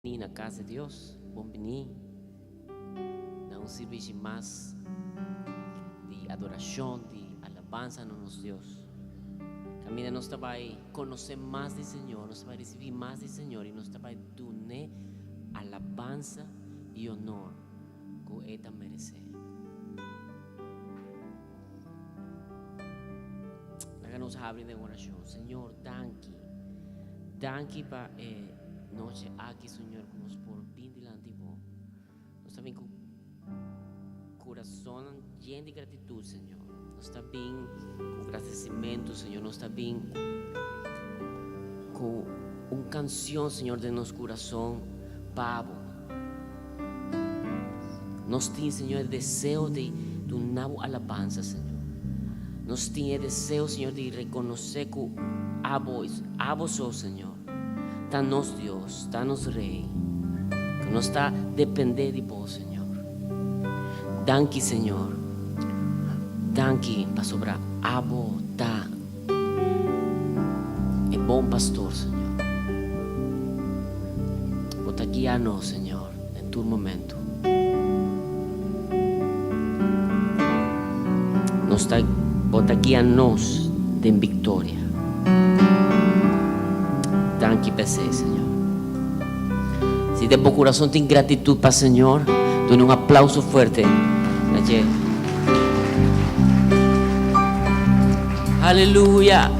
Bini na cas di Dios, bon bini na un sirbishi mas di adoracion, di alabansa na nos Dios. Caminda nos ta bay conoce mas di Señor, nos ta bay ricibi mas di Señor y nos ta bay dun'e alabansa y honor cu e ta merece. Laga nos habri den oracion. Señor, danki. Danki pa e noche aki, Señor, ku nos por bin dilanti bo. Nos ta bin ku kurasonnan yen di gratitut, Señor. Nos ta bin ku gradesimentu, Señor. Nos ta bin ku un kansion, Señor, den nos kurason pa bo. Nos tin, Señor, e deseo di duna bo alabansa, Señor. Nos tin e deseo, Señor, di rekonosé ku abo, abo so, Señor, ta nos Dios, ta nos Rey, ku nos ta dependé di bo, Señor. Danki, Señor. Danki pasobra abo ta e bon pastor, Señor. Bo ta guia nos, Señor, den tur momento. Nos ta, bo ta guia nos den victoria. Danki p'esei, Señor. Si den bo curason tin gratitud pa Señor, duna un aplauso fuerte na dje. Aleluya!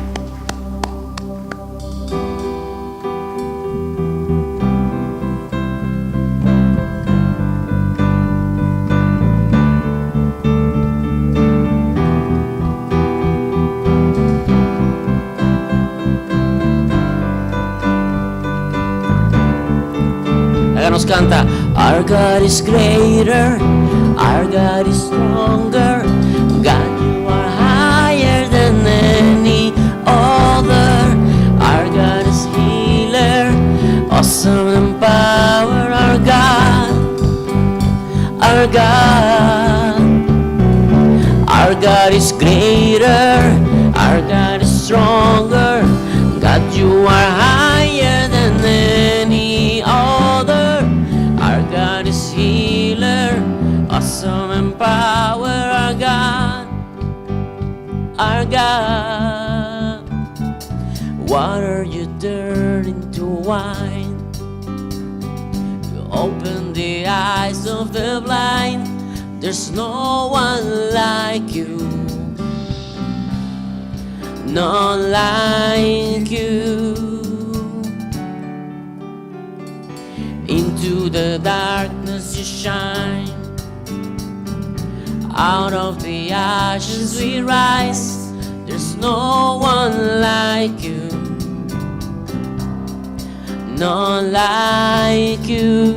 Laga nos canta. Our God is greater, our God is stronger. God, you are higher than any other. Our God is healer, awesome in power. Our God, our God. Our God is greater, our God is stronger. God, you are higher than any other. Our God is healer, awesome in power. Our God, our God. Water you turn into wine. You open the eyes of the blind. There's no one like you. None like you. Into the darkness you shine. Out of the ashes we rise. There's no one like you. None like you.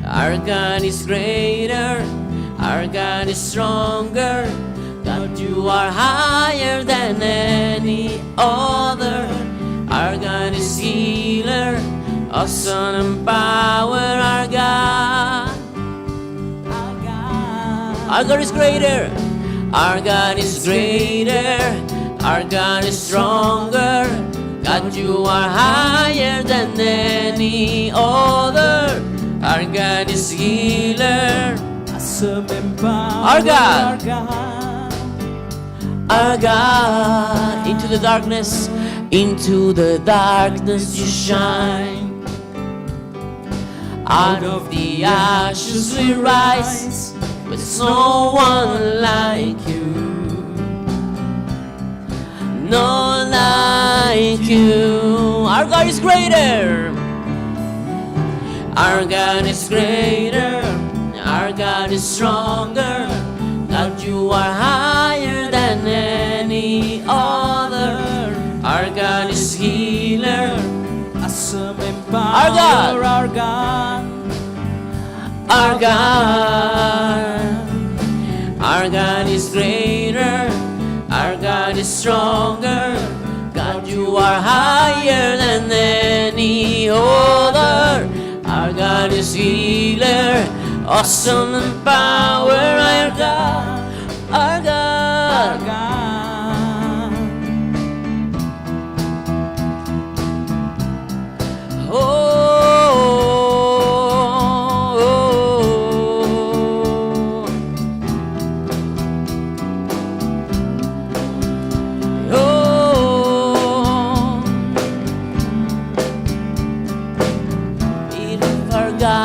Our God is greater, our God is stronger. God, you are higher than any other. Our God is healer, awesome in power. Our God, our God is greater. Our God is greater. Our God is stronger. God, you are higher than any other. Our God is healer. Awesome in power. Our God. Our God. Our God. Into the darkness, into the darkness you shine. Out of the ashes we rise, with no one like you. None like you. Our God is greater. Our God is greater. Our God is stronger. God, you are higher than any other. Our God is healer. Awesome in power. Our God. Our God. Our God. Our God is greater. Our God is stronger. God, you are higher than any other. Our God is healer, awesome in power. Our God, our Our God. God.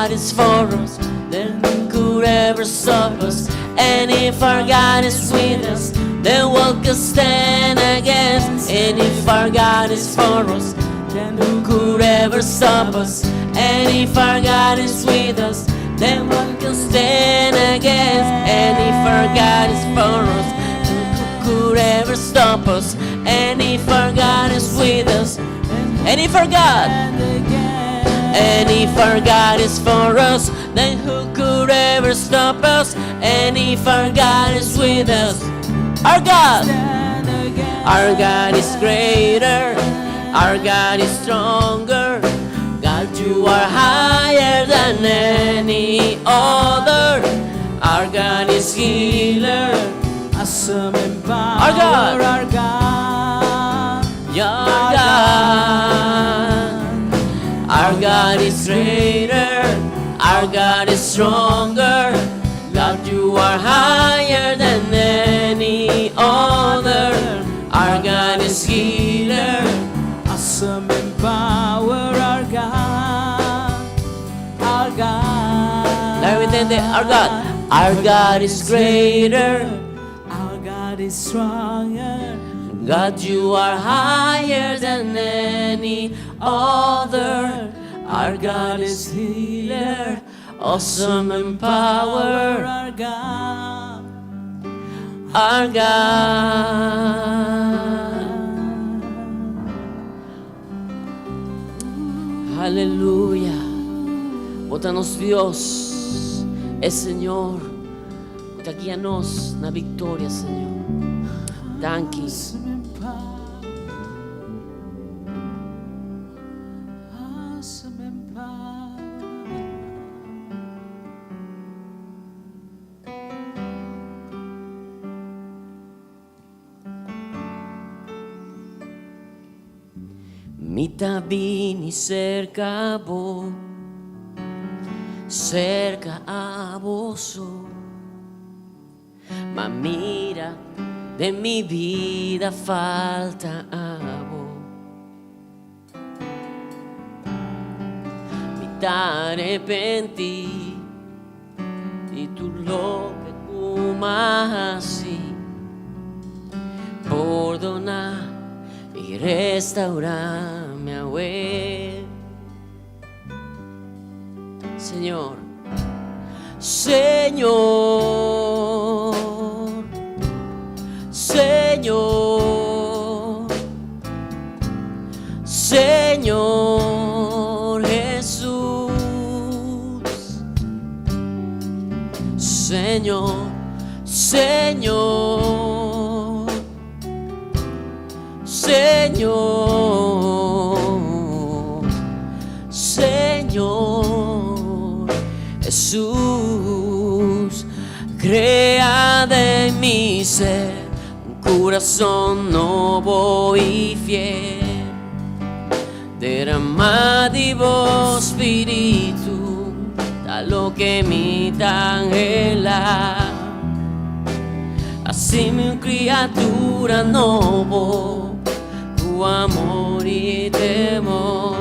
God is for us, then who could ever stop us? And if our God is with us, then what could stand against? And if our God is for us, Then who could ever stop us? And if our God is with us, then what can stand against? And if our God is for us, then who could ever stop us? And if our God is with us, and if our God, stand against? and if our God is for us, then who could ever stop us? And if our God is with us, our God, Stand against. our God is greater, our God is stronger. God, you are higher than any other. Our God is healer. Awesome in power. Our God. Our God. Your God. Our God is greater. Our God is stronger. God, you are higher than any other. Our God is healer. Awesome in power, our God, our God. Larry Tende, our God. Our God is greater. Our God is stronger. God, you are higher than any other. Our God is healer, awesome in power. Our God. Our God. Aleluya. Bo ta nos Dios, e Señor. Bo ta guia nos na viktoria, Señor. Danki. Awesome in power. Awesome in power. Mi ta bini serka bo, serka abo so. Ma mira, den mi bida falta abo. Mi ta arepentí di tur loke ku m'a hasi. Pordoná i restourá mi awe. Señor, Señor, Señor, Señor Jesús. Señor, Señor, Señor, Señor Jesús, krea den mi ser un kurason nobo i fiel. Derama di bo spiritu, ta loke mi ta anhelá. Hasi mi un kriatura nobo, ku amor i temor.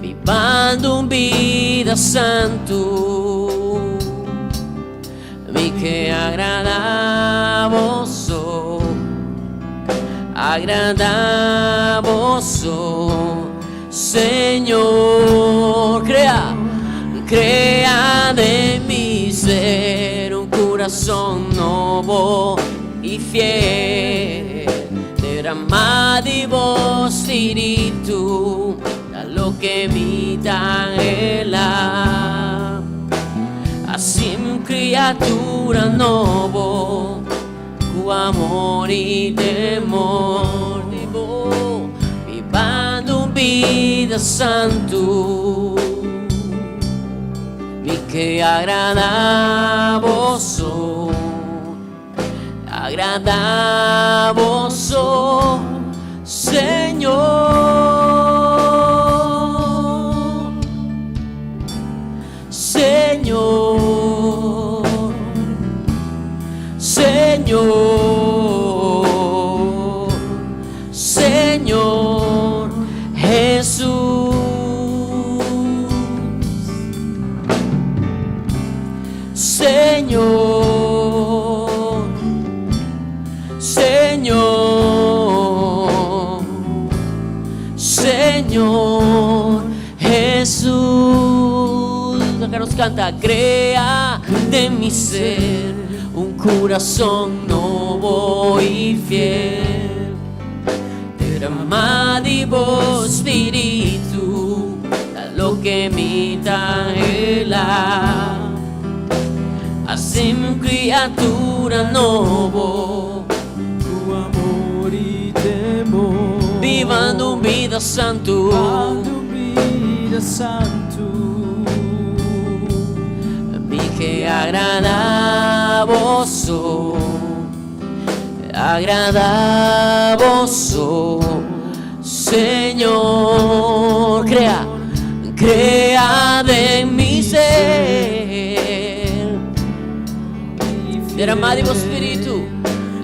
Bibando un bida santu, mi ke agradá bo so, agradá bo so, Señor. Krea, krea den mi ser un kurason nobo i fiel. Derama di bo spiritu, ta loke mi ta anhelá. Hasi mi un kriatura nobo, ku amor i temor di bo, bibando un bida santu. Mi ke agradá bo so, agradá bo so, Señor. Señor, Señor, Señor Jesús. Acá nos canta, crea de mi ser un corazón nobo y fiel. Derrama di bo spiritu, ta loke mi ta anhela. Hasi mi un criatura nobo. Cu amor y temor. Bibando un bida santo. Bibando un bida santo. Mi ke agrada bo so, agrada bo so, Señor. Crea, crea den mi ser. Derrama di bo spiritu,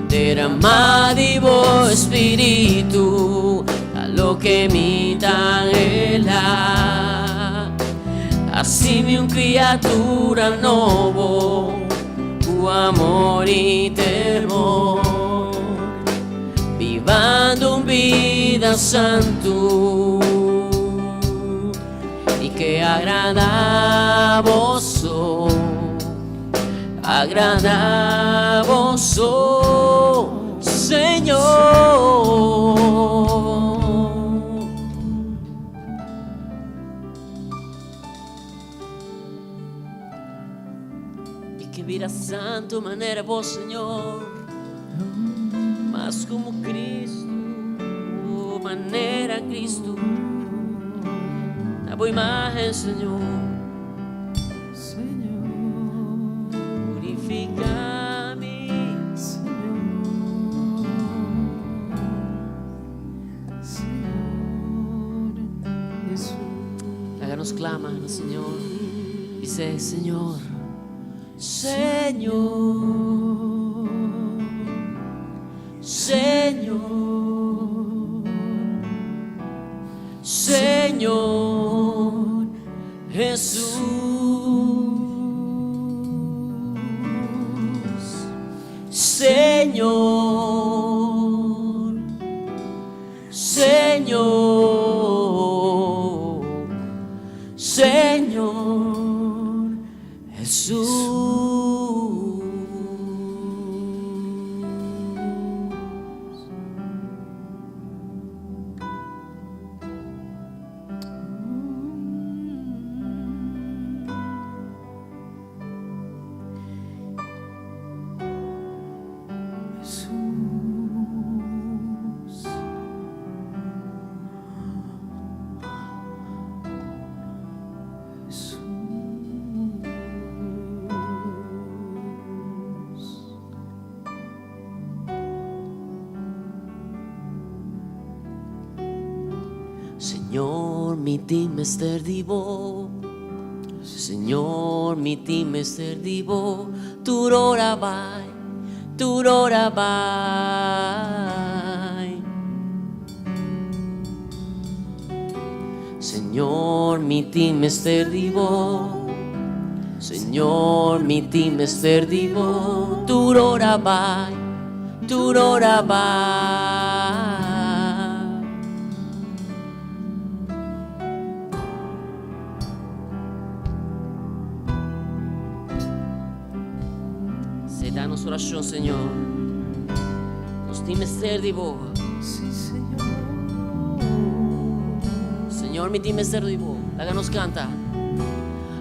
derrama di bo spiritu, ta loke mi ta anhela. Hasi mi un criatura nobo, cu amor y temor, bibando un bida santo y ke agrada bo so, agrada bo so, Señor. Y ke bira santo manera bo, Señor, mas como Cristo, manera Cristo, na bo imagen, Señor. Señor. Purifica mi. Señor. Señor Jesús. Háganos clama, Señor. Dice, Señor, Señor, Señor, Señor Jesús. Señor, Señor, Señor Jesús. Jesús. Jesús. Señor, mi tin mester di bo. Señor, mi tin mester di bo. Tur ora bai, tur ora bai. Señor, mi tin mester di bo. Señor, mi tin mester di bo. Tur ora bai, tur ora bai. Aseptá nos orashon, Señor. Nos tin mester di bo. Sí, Señor. Señor, mi tin mester di bo. Laga nos kanta.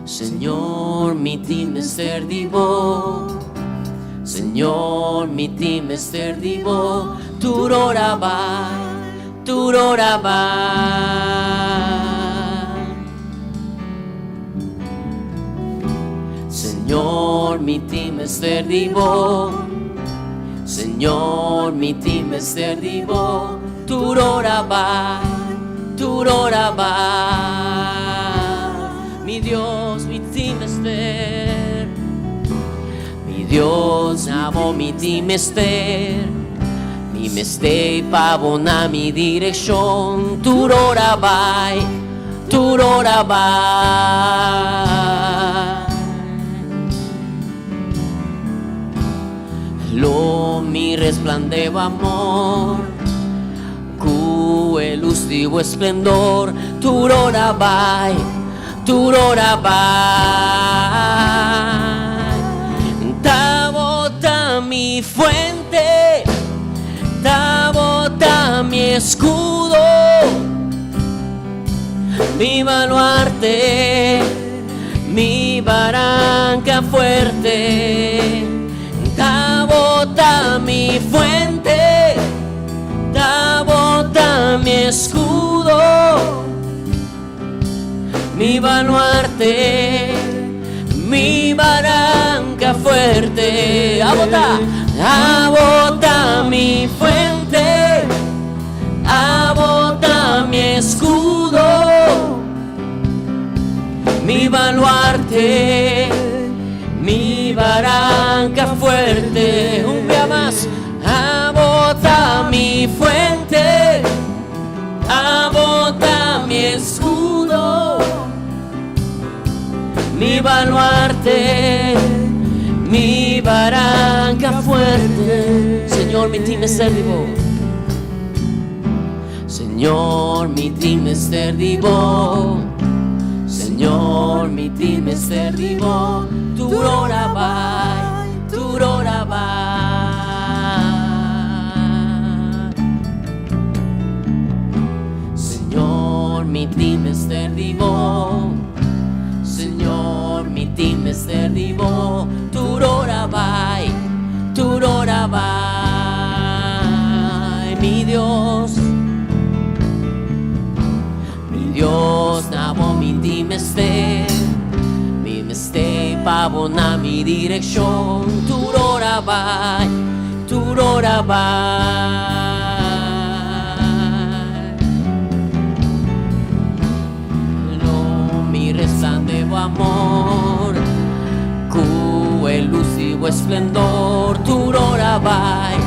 Señor, mi tin mester di bo. Señor, mi tin mester di bo. Tur ora bai, tur ora bai. Señor, mi tin mester di bo. Señor, mi tin mester di bo. Tur ora bai, tur ora bai. Mi Dios, mi tin mester. Mi Dios, na bo mi tin mester. Mi mester pa bo na mi direkshon. Tur ora bai, tur ora bai. Lo mi resplandé bo amor, ku e lus di bo esplendor, tur ora bai, Tur ora bai. Ta bo ta mi fuente, ta bo ta mi eskudo, mi baluarte, mi baranka fuerte. Ta bo ta mi fuente, ta bo ta mi eskudo, mi baluarte, mi baranka fuerte. Abo ta, abo ta mi fuente, abo ta mi eskudo, mi baluarte, mi baranka fuerte. Un bia mas, abo ta mi fuente, abo ta mi eskudo, mi baluarte, mi baranka fuerte. Señor, mi tin mester di bo. Señor, mi tin mester di bo. Señor, mi tin mester di bo. Tur ora bai, tur ora bai. Señor, mi tin mester di bo. Señor, mi tin mester di bo. Tur ora bai, tur ora bai. Mi Dios, mi Dios, na bo mi tin mester. Mi mester pa bo na mi direkshon. Tur ora bai, tur ora bai. Lo mi resa den bo amor, ku e lus i bo esplendor. Tur ora bai,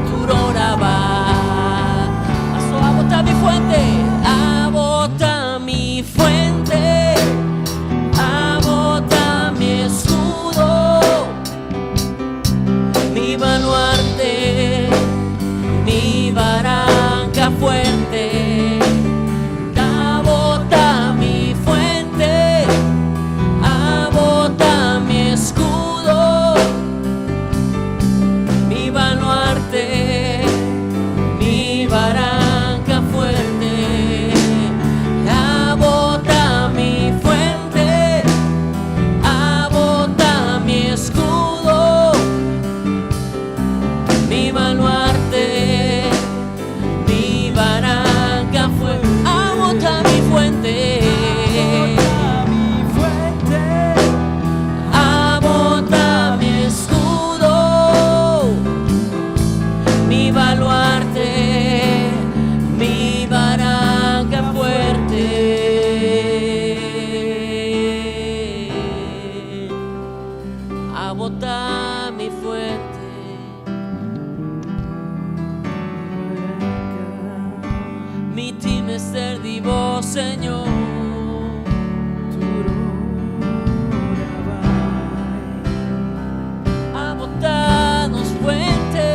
tur ora bai. Paso abo ta mi fuente, abo ta mi fuente, abo ta mi eskudo, mi baluarte, mi baranka fuerte. Abo ta mi fuente, abo ta mi eskudo, mi baluarte, mi baranka fuerte. Abo ta mi fuente, abo ta mi eskudo, mi baluarte, mi baranka fuerte. Abo ta mi fuente, Mi fuente, abo ta mi eskudo, mi baluarte, mi baranka fuerte. Abo ta mi fuente, mi tin mester di bo, Señor. Tur ora bai. Abo ta nos fuente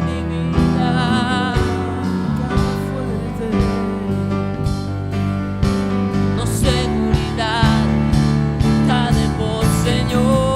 di bida. Fuerte. Nos seguridat ta den bo, Señor.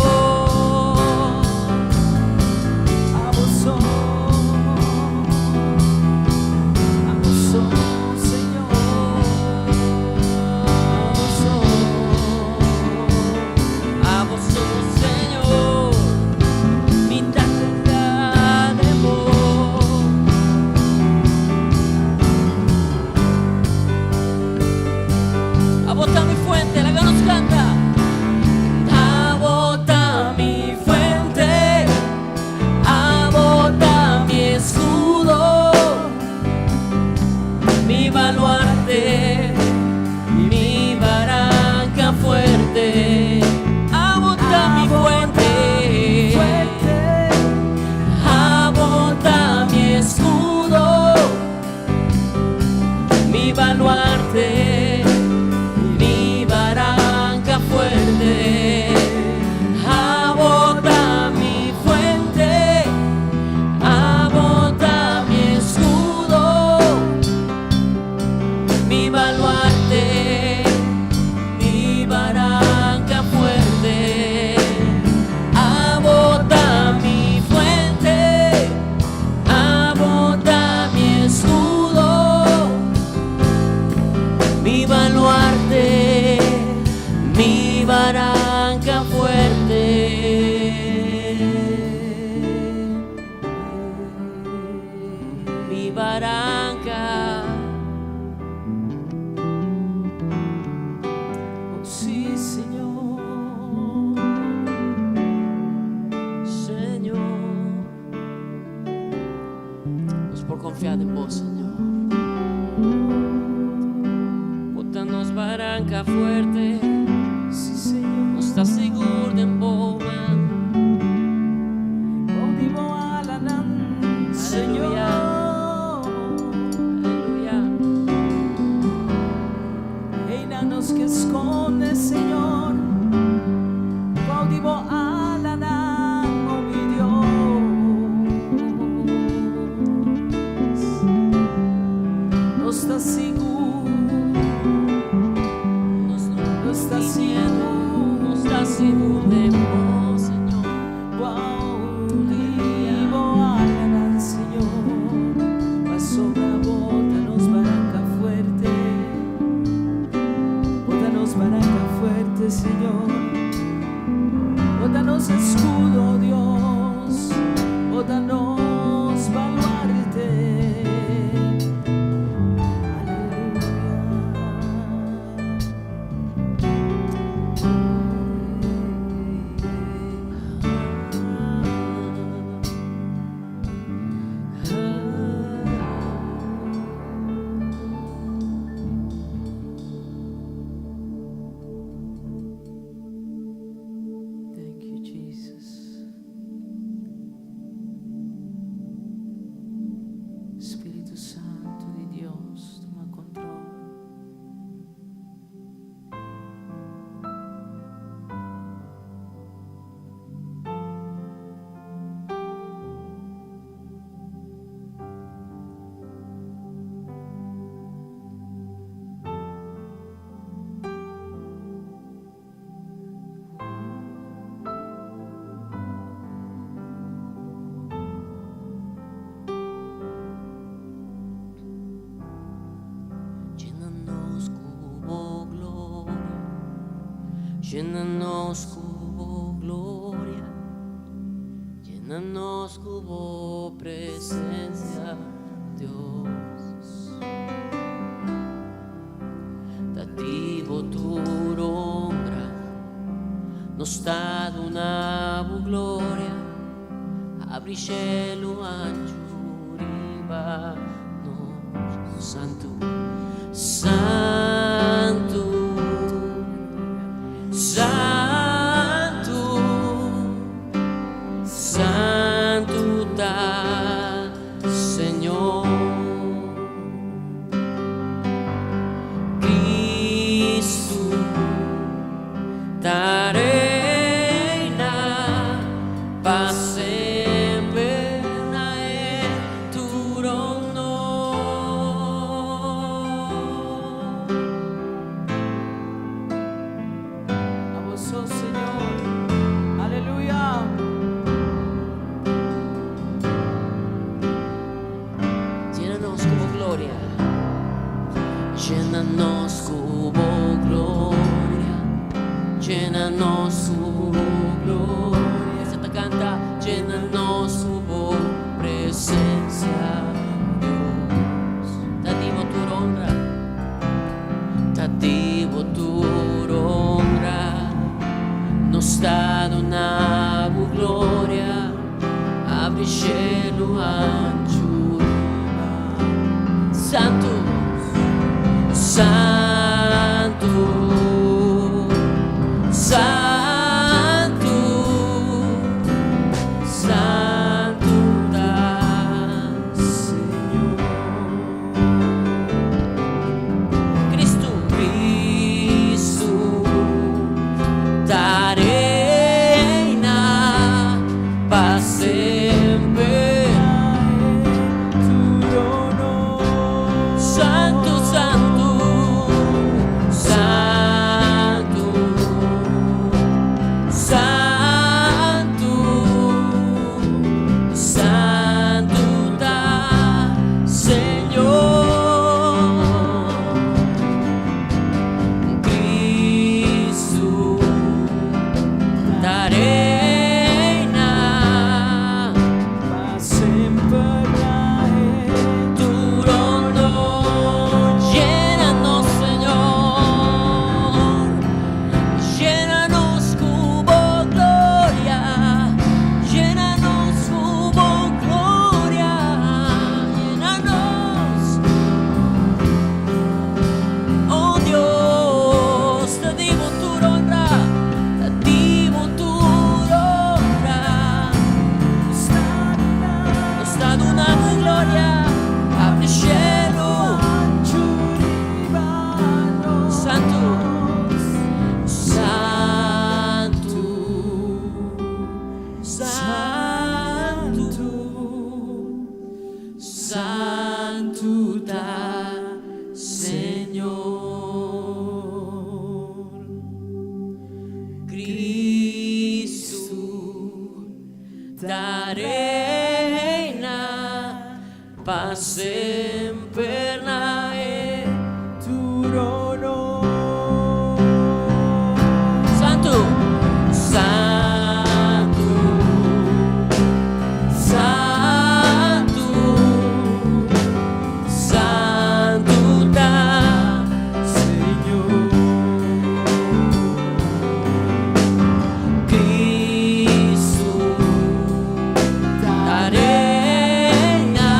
Mi baranka fuerte. Mi baranka. Oh, sí, Señor. Señor. Nos por konfia den Bo, Señor. Bo ta nos baranka fuerte. Sí, Señor. Nos ta sigur den Bo man. Bou di bo alanan, Señor. Aleluya. Einan nos ke skonde, Señor. Bou di bo alanan, oh mi Dios. Nos ta sigur, Nos no nos ta tin miedu. sigur. Nos ta sigur den Bo, Señor. Bou di bo alanan, Señor. Pasobra Bo ta nos baranka fuerte. Bo ta nos baranka fuerte, Señor. Bo ta nos eskudo, Dios. Bo ta nos baluarte. Aleluya. Thank you, Jesus. Spiritu Santu di Dios, tuma kontrol. Yena nos ku Bo gloria, yena nos ku Bo gloria, yena nos ku Bo presensia, Dios. Ta di Bo tur honra, nos ta duna Bo gloria, habri shelu anchu riba nos. Santu, Santu, Santu, Santu ta Señor. Kristu ta reina pa semper na e trono. A Bo so, Señor. Aleluya. Llénanos ku Bo gloria. Yena nos ku Bo gloria. Yena nos ku Bo gloria. Se te canta. Yena nos ku Bo presensia, Dios. Ta di Bo tur honra. Ta di Bo tur honra. Nos ta duna Bo gloria. Habri shelu anchu. Santu, Santu, Santu, Santu ta Señor. Kristu, Kristu, ta reina pa semper. Tu trono. Santu, Santu. tur honra, ta di bo tur honra. Nos ta duna bo gloria, habri shelu. Santu, Santu, Santu, Santu ta Señor. Cristo ta reina pa semper na e trono. Santu, Santu, Santu, Santu ta Señor. Cristo ta reina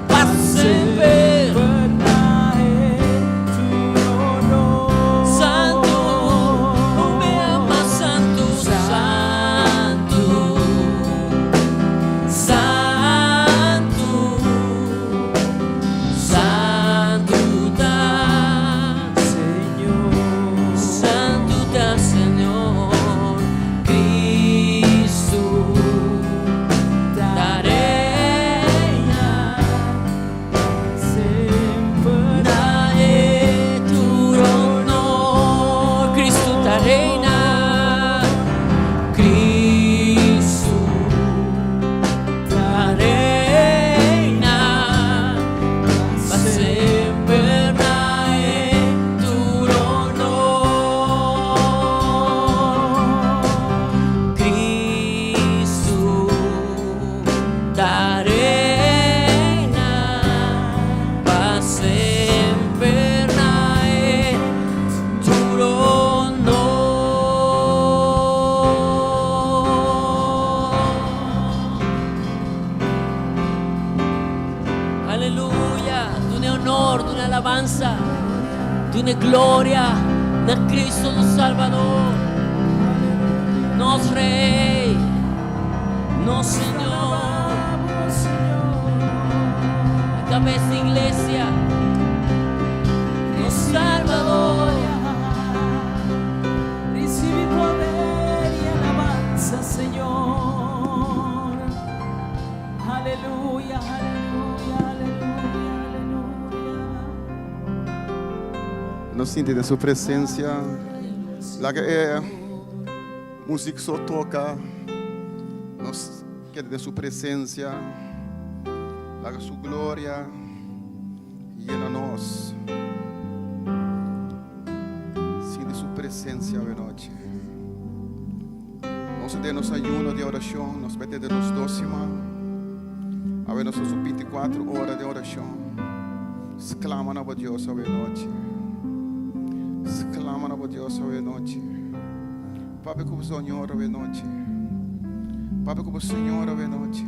pa semper. Na e trono. Santu, mi ama Santu, Santu, Santu, Santu ta, Señor. Santu ta Señor, Cristo ta reina Semper na e trono, Cristo ta reina, Cristo ta reina, pa semper na e trono. Cristo ta reina, pa semper na e trono. Aleluya. Duna honor, duna alabansa, duna gloria na Cristo nos Salvador, nos Rey, nos Señor, la cabeza de iglesia, nos Salvador. Recibe poder y alabanza, Señor. Aleluya, aleluya, aleluya, aleluya. Nos sinti den su presencia. Laga e musica so toca. Nos keda den su presencia. Laga su gloria yena nos. Sinti su presencia awe nochi. Nos den nos ayuno di oracion, nos mete den nos 2 siman. Awe nos su 24 ora di oracion. Clama na Dios awe nochi. Clama na Dios awe nochi. Papia cu Señor awe nochi. Papia cu Señor awe nochi.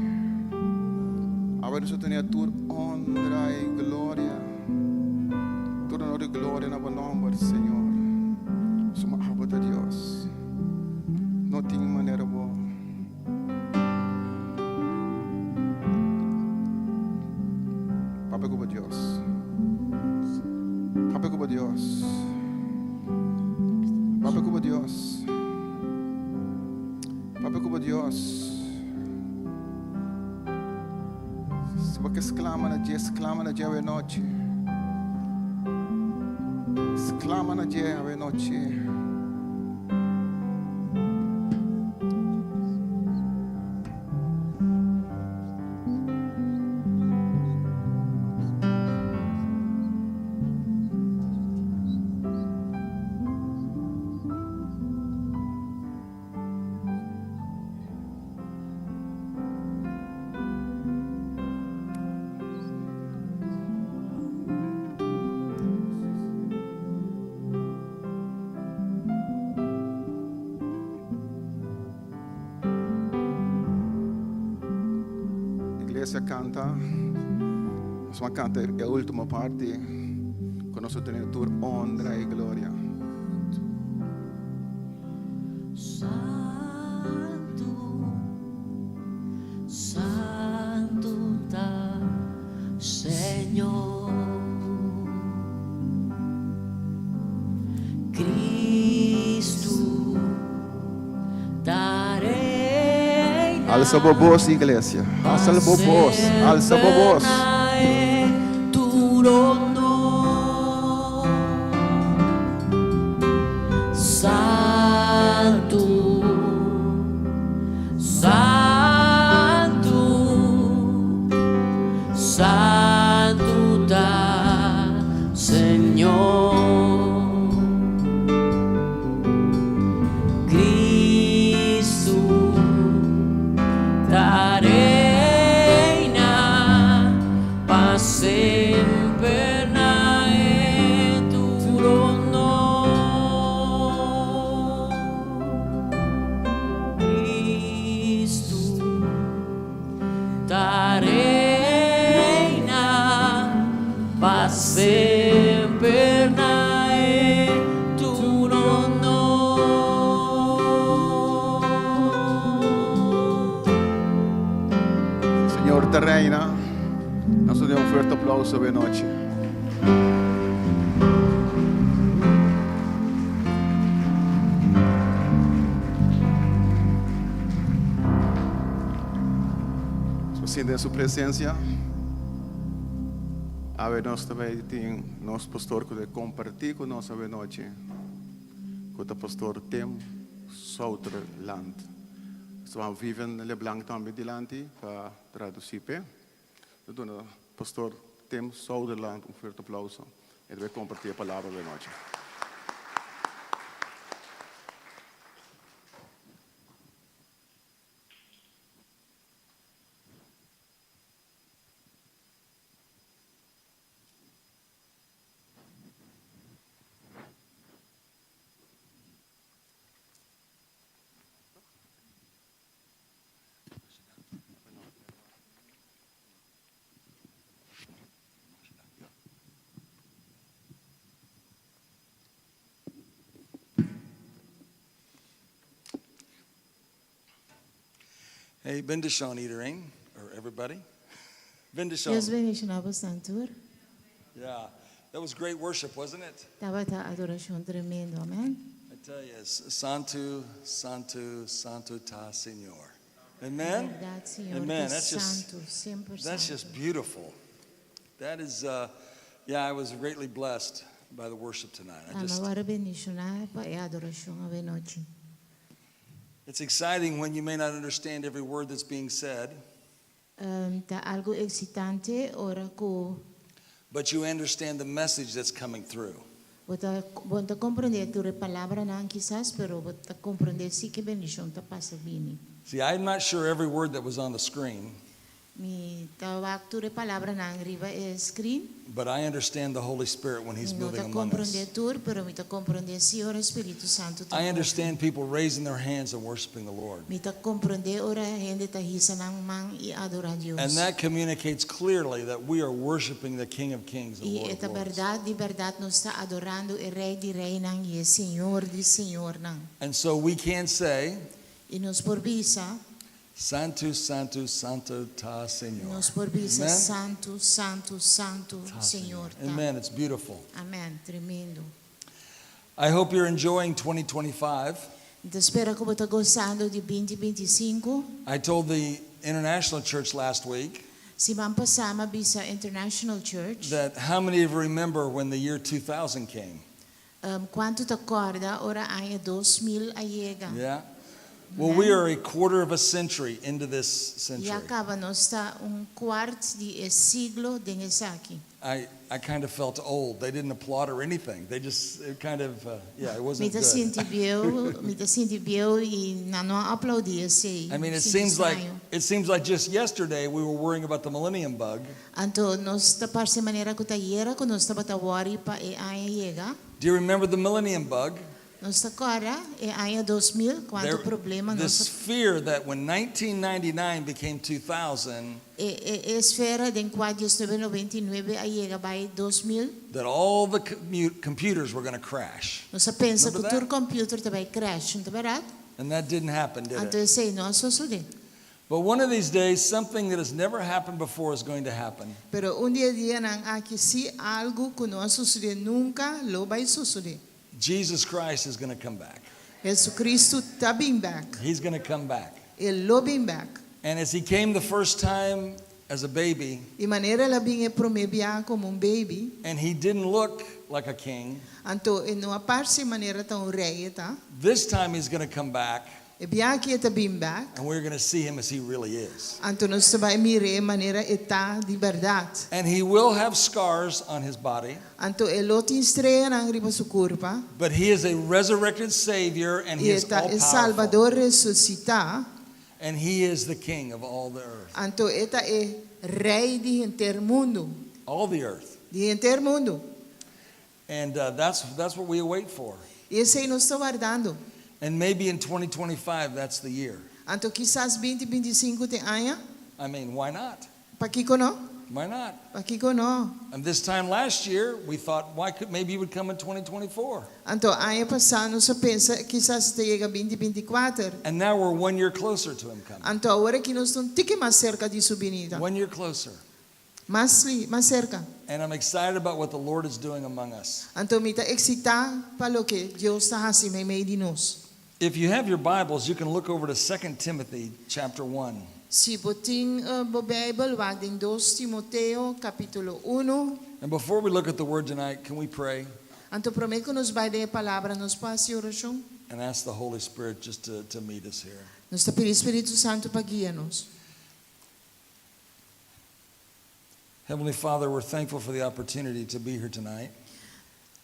Awe nos tin tur honra y gloria. Tur honor y gloria na bo nomber, Señor. Solo abo ta Dios. No tin manera bo. Papia cu Dios. Papia cu Dios. Papia cu Dios. Papia cu Dios. Si bo clama na Dios, clama na Dios nochi. Clama na Dios nochi. Iglesia canta. Nos bay canta e ultimo parti. Cu nos tin tur honra y gloria. Alsa bo bos, iglesia. Alsa bo bos. Alsa bo bos. Santu, Santu, Santu ta Señor. Kristu ta reina pa semper na e trono. Kristu ta reina pa semper na e trono. Señor ta reina. Nos ta duna un fuerte aplauso awe nochi. Nos sinti den su presencia. Awe nos ta bay tin nos pastor cu ta comparti cu nos awe nochi, cu ta Pastor Tim Souterland. Nos ta ban Vivian Leblanc tambe dilanti pa traduci p'e. Nos duna Pastor Tim Souterland un fuerte aplauso. E ta bay comparti e palabra awe nochi. Hey, bendishon iedereen, or everybody. Bendishon. Dios bendishoná boso tur. Yeah, that was great worship, wasn't it? Tabata adorashon tremendo, amèn. I tell you, it's Santu, Santu, Santu ta Señor. Amen? Berdat, Señor, Amen. ta That's just, santu, semper that's santu. just beautiful. That is, yeah, I was greatly blessed by the worship tonight. I just, Ami a wòrdu bendishoná pa e adorashon awe nochi. It's exciting when you may not understand every word that's being said, Ta algu eksitante ora ku but you understand the message that's coming through. bo ta bo ta komprondé tur e palabranan kisas, pero bo ta komprondé si ku bendishon ta pasa bini. See, I'm not sure every word that was on the screen, Mi ta wak tur e palabranan riba e screen. but I understand the Holy Spirit when He's Mi no moving ta among komprondé us. tur, pero mi ta komprondé si ora Spiritu Santu ta I move. understand people raising their hands and worshiping the Lord. Mi ta komprondé ora hende ta hisa nan man i adorá Dios. And that communicates clearly that we are worshiping the King of Kings and I Lord e of ta Lords. bèrdat, di bèrdat nos ta adorando e Rei di Reinan i e Señor di Señornan. And so we can say, I nos por bisa, Santu, Santu, Santu ta Señor. Nos por bisa Amen? Santu, Santu, Santu Ta Señor ta. Amen. It's beautiful. Amen. Tremendo. I hope you're enjoying 2025. Mi ta spera ku bo ta gosando di 2025. I told the International Church last week Siman pasá m'a bisa International Church. that how many of you remember when the year 2000 came? Kuantu ta kòrda ora aña 2000 a yega? Yeah. Well, we are a quarter of a century into this century. Ya kaba nos ta un kuart di e siglo den esaki. I kind of felt old. They didn't applaud or anything. They just, it kind of, yeah, it Mi wasn't ta good. sinti bieu, mi ta sinti bieu i nan no a aplaudí esei. I mean, it Sinti seems like straño. it seems like just yesterday we were worrying about the millennium bug. Anto nos ta parse manera ku ta ayera ku nos tabata wòri pa e aña yega. Do you remember the millennium bug? Nos ta kòrda e aña 2000, kuantu There, problema nos this fear that when 1999 became 2000, E e e esfera den kua 1999 a yega bai 2000, that all the computers were going to crash. nos a pensa Remember ku tur that? computer ta bai crash, no ta bèrdat? And that didn't happen, did Anto it? esei no a sosodé. But one of these days, something that has never happened before is going to happen. Pero un di e dianan aki sí algu ku no a sosodé nunka lo bai sosodé. Jesus Christ is going to come back. Jesucristo ta bin bèk. He's going to come back. E lo bin bèk. And as he came the first time as a baby, I manera el a bin e promé bia komo un baby, and he didn't look like a king, anto e no a parse manera ta un rei e ta. this time he's going to come back, E bia aki e ta bin bèk, and we're going to see him as he really is. anto nos ta bai mir'é manera e ta di bèrdat. And he will have scars on his body, Anto e lo tin streanan riba su kurpa, but he is a resurrected Savior, and he i e is ta all e powerful. Salbador resusitá, And he is the King of all the earth. anto e ta e Rei di henter mundu. All the earth. Di henter mundu. And that's what we await for. I esei nos ta wardando. And maybe in 2025, that's the year. Anto kisas binti 25 ta e aña? I mean, why not? Pakiko no? Why not? Pakiko no? And this time last year, we thought, why could maybe he would come in 2024? Anto aña pasá nos a pensa kisas e ta yega binti 24. And now we're one year closer to him coming. Anto awor aki nos ta un tiki mas serka di su binida. One year closer. Mas li, mas serka. And I'm excited about what the Lord is doing among us. Anto mi ta eksitá pa loke Dios ta hasi meimei di nos. If you have your Bibles, you can look over to 2 Timothy chapter 1. Si bo tin bo Beibel, wak den 2 Timoteo kapítulo 1. And before we look at the word tonight, can we pray Anto promé ku nos bai den e palabra, nos por hasi orashon? and ask the Holy Spirit just to meet us here? Nos ta pidi Spiritu Santu pa guia nos. Heavenly Father, we're thankful for the opportunity to be here tonight.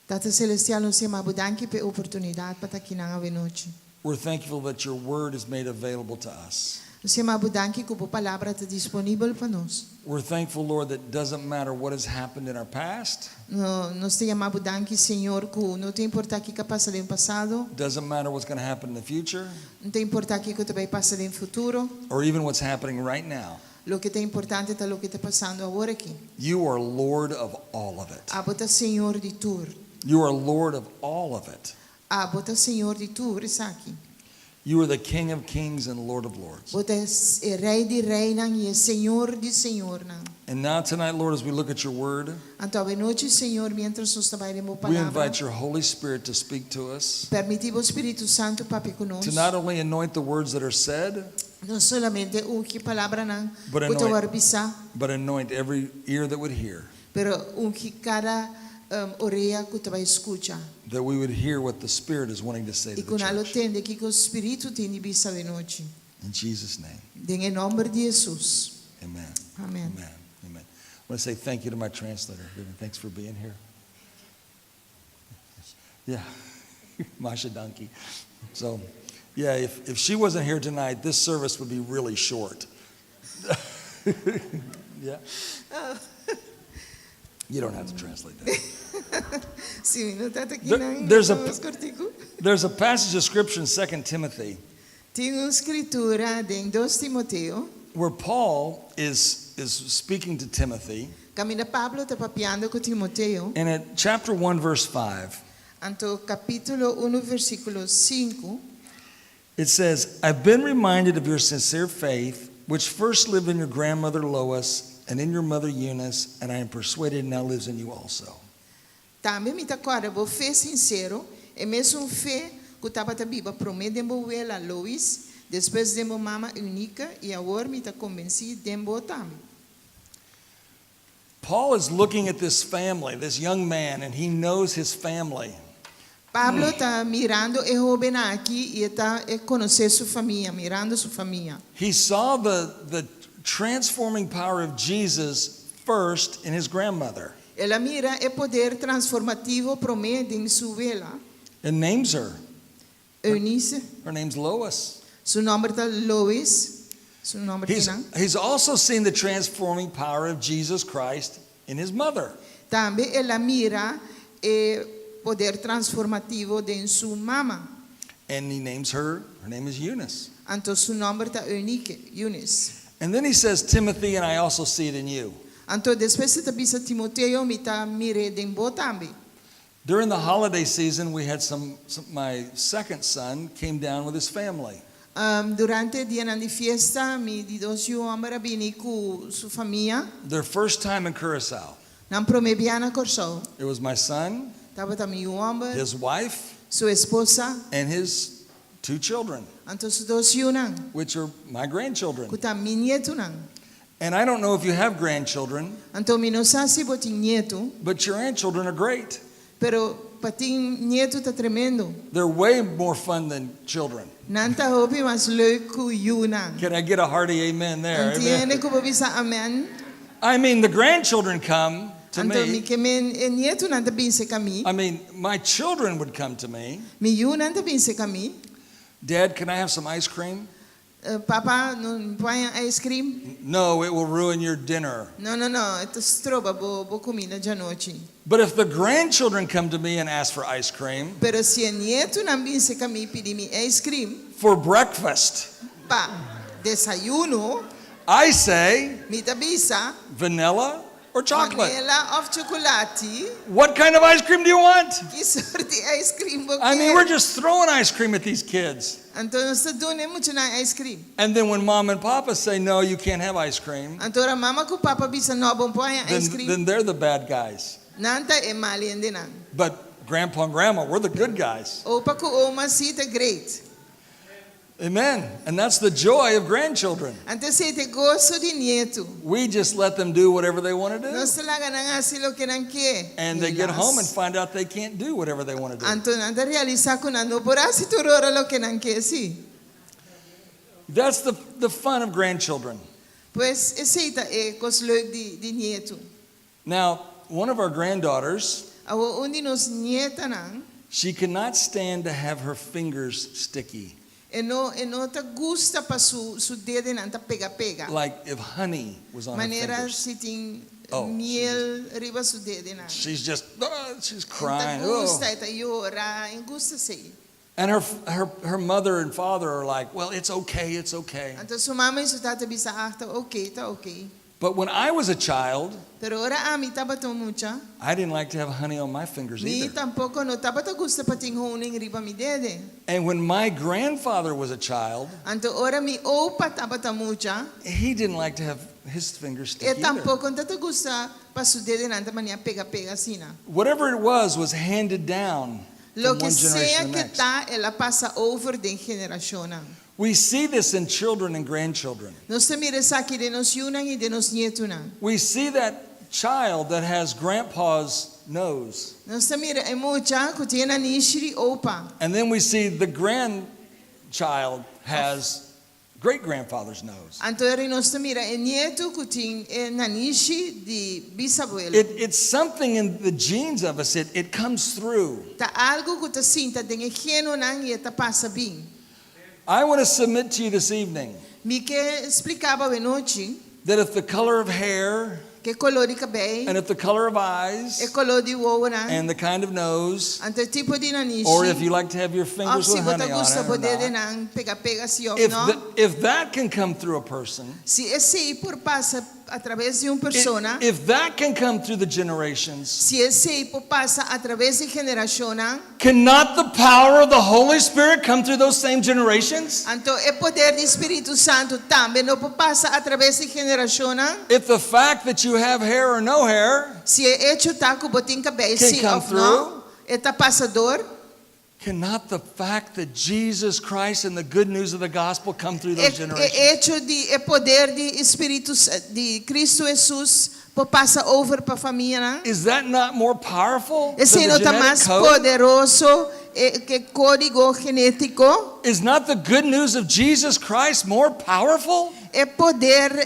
Tata Celestial, nos ta yama bo danki pa e oportunidat pa ta akinan awe nochi. We're thankful that your word is made available to us. Nos ta yama bo danki ku bo palabra ta disponibel pa nos. We're thankful, Lord, that it doesn't matter what has happened in our past, No, nos ta yama bo danki, Señor, ku no ta importá kiko a pasa den pasado, doesn't matter what's going to happen in the future, no ta importá kiko ta bai pasa den futuro. or even what's happening right now. Loke ta importante ta loke ta pasando awor aki. You are Lord of all of it. Abo ta Señor di tur. You are Lord of all of it. Abo ta Señor di tur esaki. You are the King of kings and Lord of lords. Bo ta e Rei di reinan i e Señor di señornan. And now tonight, Lord, as we look at your word, Anto awe nochi, Señor, miéntras nos ta bai den bo we palabra, invite your Holy Spirit to speak to us, permití bo Spiritu Santu papia ku nos. to not only anoint the words that are said, No solamente ungi palabranan But ku ta anoint- wòrdu bisá, but anoint every ear that would hear, pero ungi kada orea ku ta bai skucha. that we would hear what the Spirit is wanting to say I to the ku nan lo church. tende kiko Spiritu tin di bisa awe nochi. In Jesus' name, Den e nòmber di Hesus. amen. Amen. Amen. Amen. I want to say thank you to my translator. Vivian, thanks for being here. Yeah, Masha Donkey. So, yeah, if she wasn't here tonight, this service would be really short. Yeah. You don't have to translate that. Si mi no tabata aki There- nan, there's a- mas kòrtiku. There's a passage of scripture in 2 Timothy Tin un skritura den 2 Timoteo, where Paul is speaking to Timothy. kaminda Pablo ta papiando ku Timoteo, And at chapter 1, verse 5, anto kapítulo 1, versíkulo 5, it says, I've been reminded of your sincere faith, which first lived in your grandmother Lois and in your mother Eunice, and I am persuaded now lives in you also. Tambe mi ta kòrda bo fe sinsero, e mesun fe ku tabata biba promé den bo wela Lois, despues den bo mama Eunike i awor mi ta konvensí den bo tambe. Paul is looking at this family, this young man, and he knows his family. Pablo ta mirando e hóben aki i e ta e konosé su famia, mirando su famia. He saw the transforming power of Jesus first in his grandmother El a mira e poder transformativo promé den su wela, and names her. Eunice. Her name's Lois. Su nòmber ta Lois. Su nòmber He's, kinan. he's also seen the transforming power of Jesus Christ in his mother. Tambe el a mira e poder transformativo den su mama. And he names her, her name is Eunice. Anto su nòmber ta Eunike, Eunice. And then he says, Timothy, and I also see it in you. Anto despues e ta bisa Timoteo, mi ta mir'é den bo tambe. During the holiday season, we had my second son came down with his family. Durante dianan di fiesta, mi di dos yu hòmber a bini ku su famia. Their first time in Curacao. Nan promé bia na Kòrsou. It was my son, Tabata mi yu hòmber, his wife, su esposa and his Two children, Anto su dos yunan, which are my grandchildren. ku ta mi nietunan. And I don't know if you have grandchildren, Anto mi no sa si bo tin nietu, but your grandchildren are great. pero pa tin nietu ta tremendo. They're way more fun than children. Nan ta hopi mas leuk ku yunan. Can I get a hearty amen there? Anto Amen. hende ku por bisa amen. I mean, the grandchildren come to Anto mi me. ke men e nietunan ta bin serka mi. I mean, my children would come to me. Mi yunan ta bin serka mi. "Dad, can I have some ice cream?" "Papa, mi por haña ice cream?" "No, it will ruin your dinner." No, e ta stroba bo kuminda djanochi." But if the grandchildren come to me and ask for ice cream Pero si e nietunan bin serka mi pidi mi ice cream for breakfast, pa desayuno, I say mi ta bisa vanilla or chocolate. Vanilla òf chukulati. What kind of ice cream do you want? Ki sorto di ice cream bo I mean, ke? we're just throwing ice cream at these kids. Anto nos ta duna e muchanan ice cream. And then when Mom and Papa say, "No, you can't have ice cream," Anto ora mama ku papa bisa, "No, bo n' por haña ice then, cream." then they're the bad guys. Nan ta e mal hendenan. But Grandpa and Grandma, we're the good guys. Opa ku oma si ta great. Amen. And that's the joy of grandchildren. Anto esei ta e goso di nietu. We just let them do whatever they want to do. Nos ta laga nan hasi loke nan ke. And they get home and find out they can't do whatever they want to do. Anto nan ta realisá ku nan no por hasi tur ora loke nan ke si. That's the fun of grandchildren. Pues esei ta e kos leuk di nietu. Now, one of our granddaughters, Awor un di nos nietanan, she cannot stand to have her fingers sticky. E no e no ta gusta pa su dedenan ta pega pega. Like if honey was on her Manera fingers. si tin Oh, miel riba su dedenan. She's just, oh, she's E ta crying. Oh. gusta, e ta yora, e n' gusta esei. And her mother and father are like, "Well, it's okay, it's okay." Anto su mama i su tata bisa, "Ah, ta okay, ta okay." But when I was a child, Pero ora ami tabata mucha, I didn't like to have honey on my fingers mi either. tampoko no tabata gusta pa tin honing riba mi dede. And when my grandfather was a child, Anto ora mi opa tabata mucha, he didn't like to have his fingers e sticky either. tampoko no tabata gusta pa su dedenan ta manera pega pega asina. Whatever it was handed down from Loke one sea generation to the ke next. ta, el a pasa over den generashonnan. We see this in children and grandchildren. Nos ta mira esaki den nos yunan i den nos nietunan. We see that child that has grandpa's nose. Nos ta mira e mucha ku tin nanishi di opa. And then we see the grandchild has great grandfather's nose. Anto eri nos ta mira e nietu ku tin e nanishi di bisabuelo. It's something in the genes of us, it comes through. Ta algu ku ta sinta den e genonan i e ta pasa bin. I want to submit to you this evening Mi ke splika bo awe nochi that if the color of hair ku koló di kabei, and if the color of e eyes koló di wowonan, and the kind of nose, anto e tipo di nanishi, or if you like to have your òf fingers si with bo ta honey on gusta it bo or not, dedenan pega pega si òf if, no. the, if that can come through a person, Si esei por pasa atraves di un persona, if that can come through the generations, si esei por pasa atraves di generashonnan, cannot the power of the Holy Spirit come through those same generations? anto e poder di Spiritu Santu tambe no por pasa atraves di generashonnan? If the fact that you have hair or no hair Si e echo ta ku bo tin kabei can si come òf no, e ta pasa dor, cannot the fact that Jesus Christ and the good news of the gospel come through E, those generations? e echo di e poder di Spiritu di Kristu Hesus por pasa over pa famianan? Is that not more powerful than Esei the no ta genetic mas code? poderoso ku e kódigo genétiko? Is not the good news of Jesus Christ more powerful? E poder,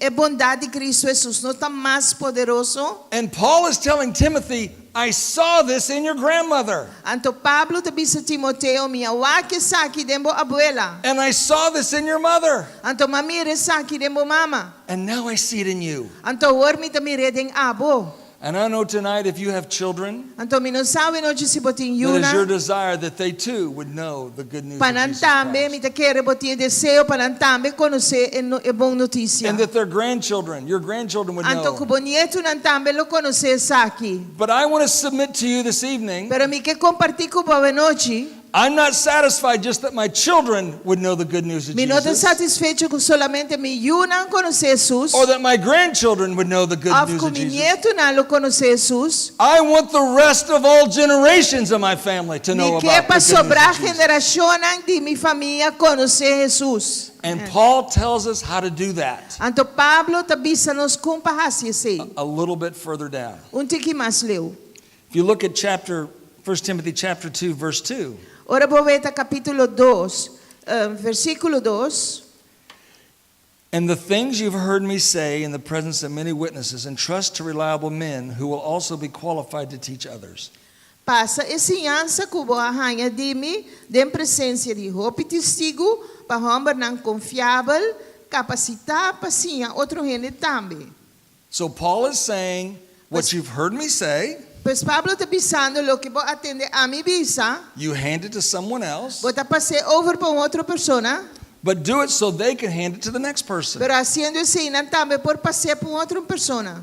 e bondat di Kristu Hesus no ta mas poderoso? And Paul is telling Timothy, "I saw this in your grandmother." Anto Pablo ta bisa Timoteo, "Mi a wak esaki den bo abuela." "And I saw this in your mother." Anto m'a mira esaki den bo mama. "And now I see it in you." Anto awor mi ta mir'é den abo. And I know tonight if you have children, Anto mi no sa awe nochi si bo tin that is your yunan. desire that they too would know the good news of Pa nan Jesus tambe, Christ. mi ta kere bo tin e deseo pa nan tambe konosé e no- e bon notisia. And that their grandchildren, your grandchildren would Anto know. ku bo nietunan tambe lo konosé esaki. But I want to submit to you this evening, Pero mi ke kompartí ku bo awe nochi, I'm not satisfied just that my children would know the good news of Mi no ta Jesus satisfecho ku solamente mi yunan konosé Hesus, or that my grandchildren would know the good òf news ku of mi Jesus. nietonan lo konosé Hesus. I want the rest of all generations of my family to know Mi ke about pa the good sobrá news of Jesus. generashonnan di mi famia konosé Hesus. And Paul tells us how to do that Anto Pablo ta bisa nos kon pa hasi esei. a little bit further down. Un tiki mas leu. If you look at chapter 1 Timothy chapter 2 verse 2, Ora bo weta kapítulo 2, versíkulo 2. And the things you've heard me say in the presence of many witnesses, entrust to reliable men who will also be qualified to teach others. Pasa e siñansa ku bo a haña di mi den presensia di hopi testigu pa hòmbernan konfiabel, kapasitá pa siña otro hende tambe. So Paul is saying, what you've heard me say, Pues Pablo ta bisando loke bo a tende ami bisa, you hand it to someone else, bo ta pas'é over pa un otro persona, but do it so they can hand it to the next person. pero hasiendo esei nan tambe por pas'é pa un otro persona.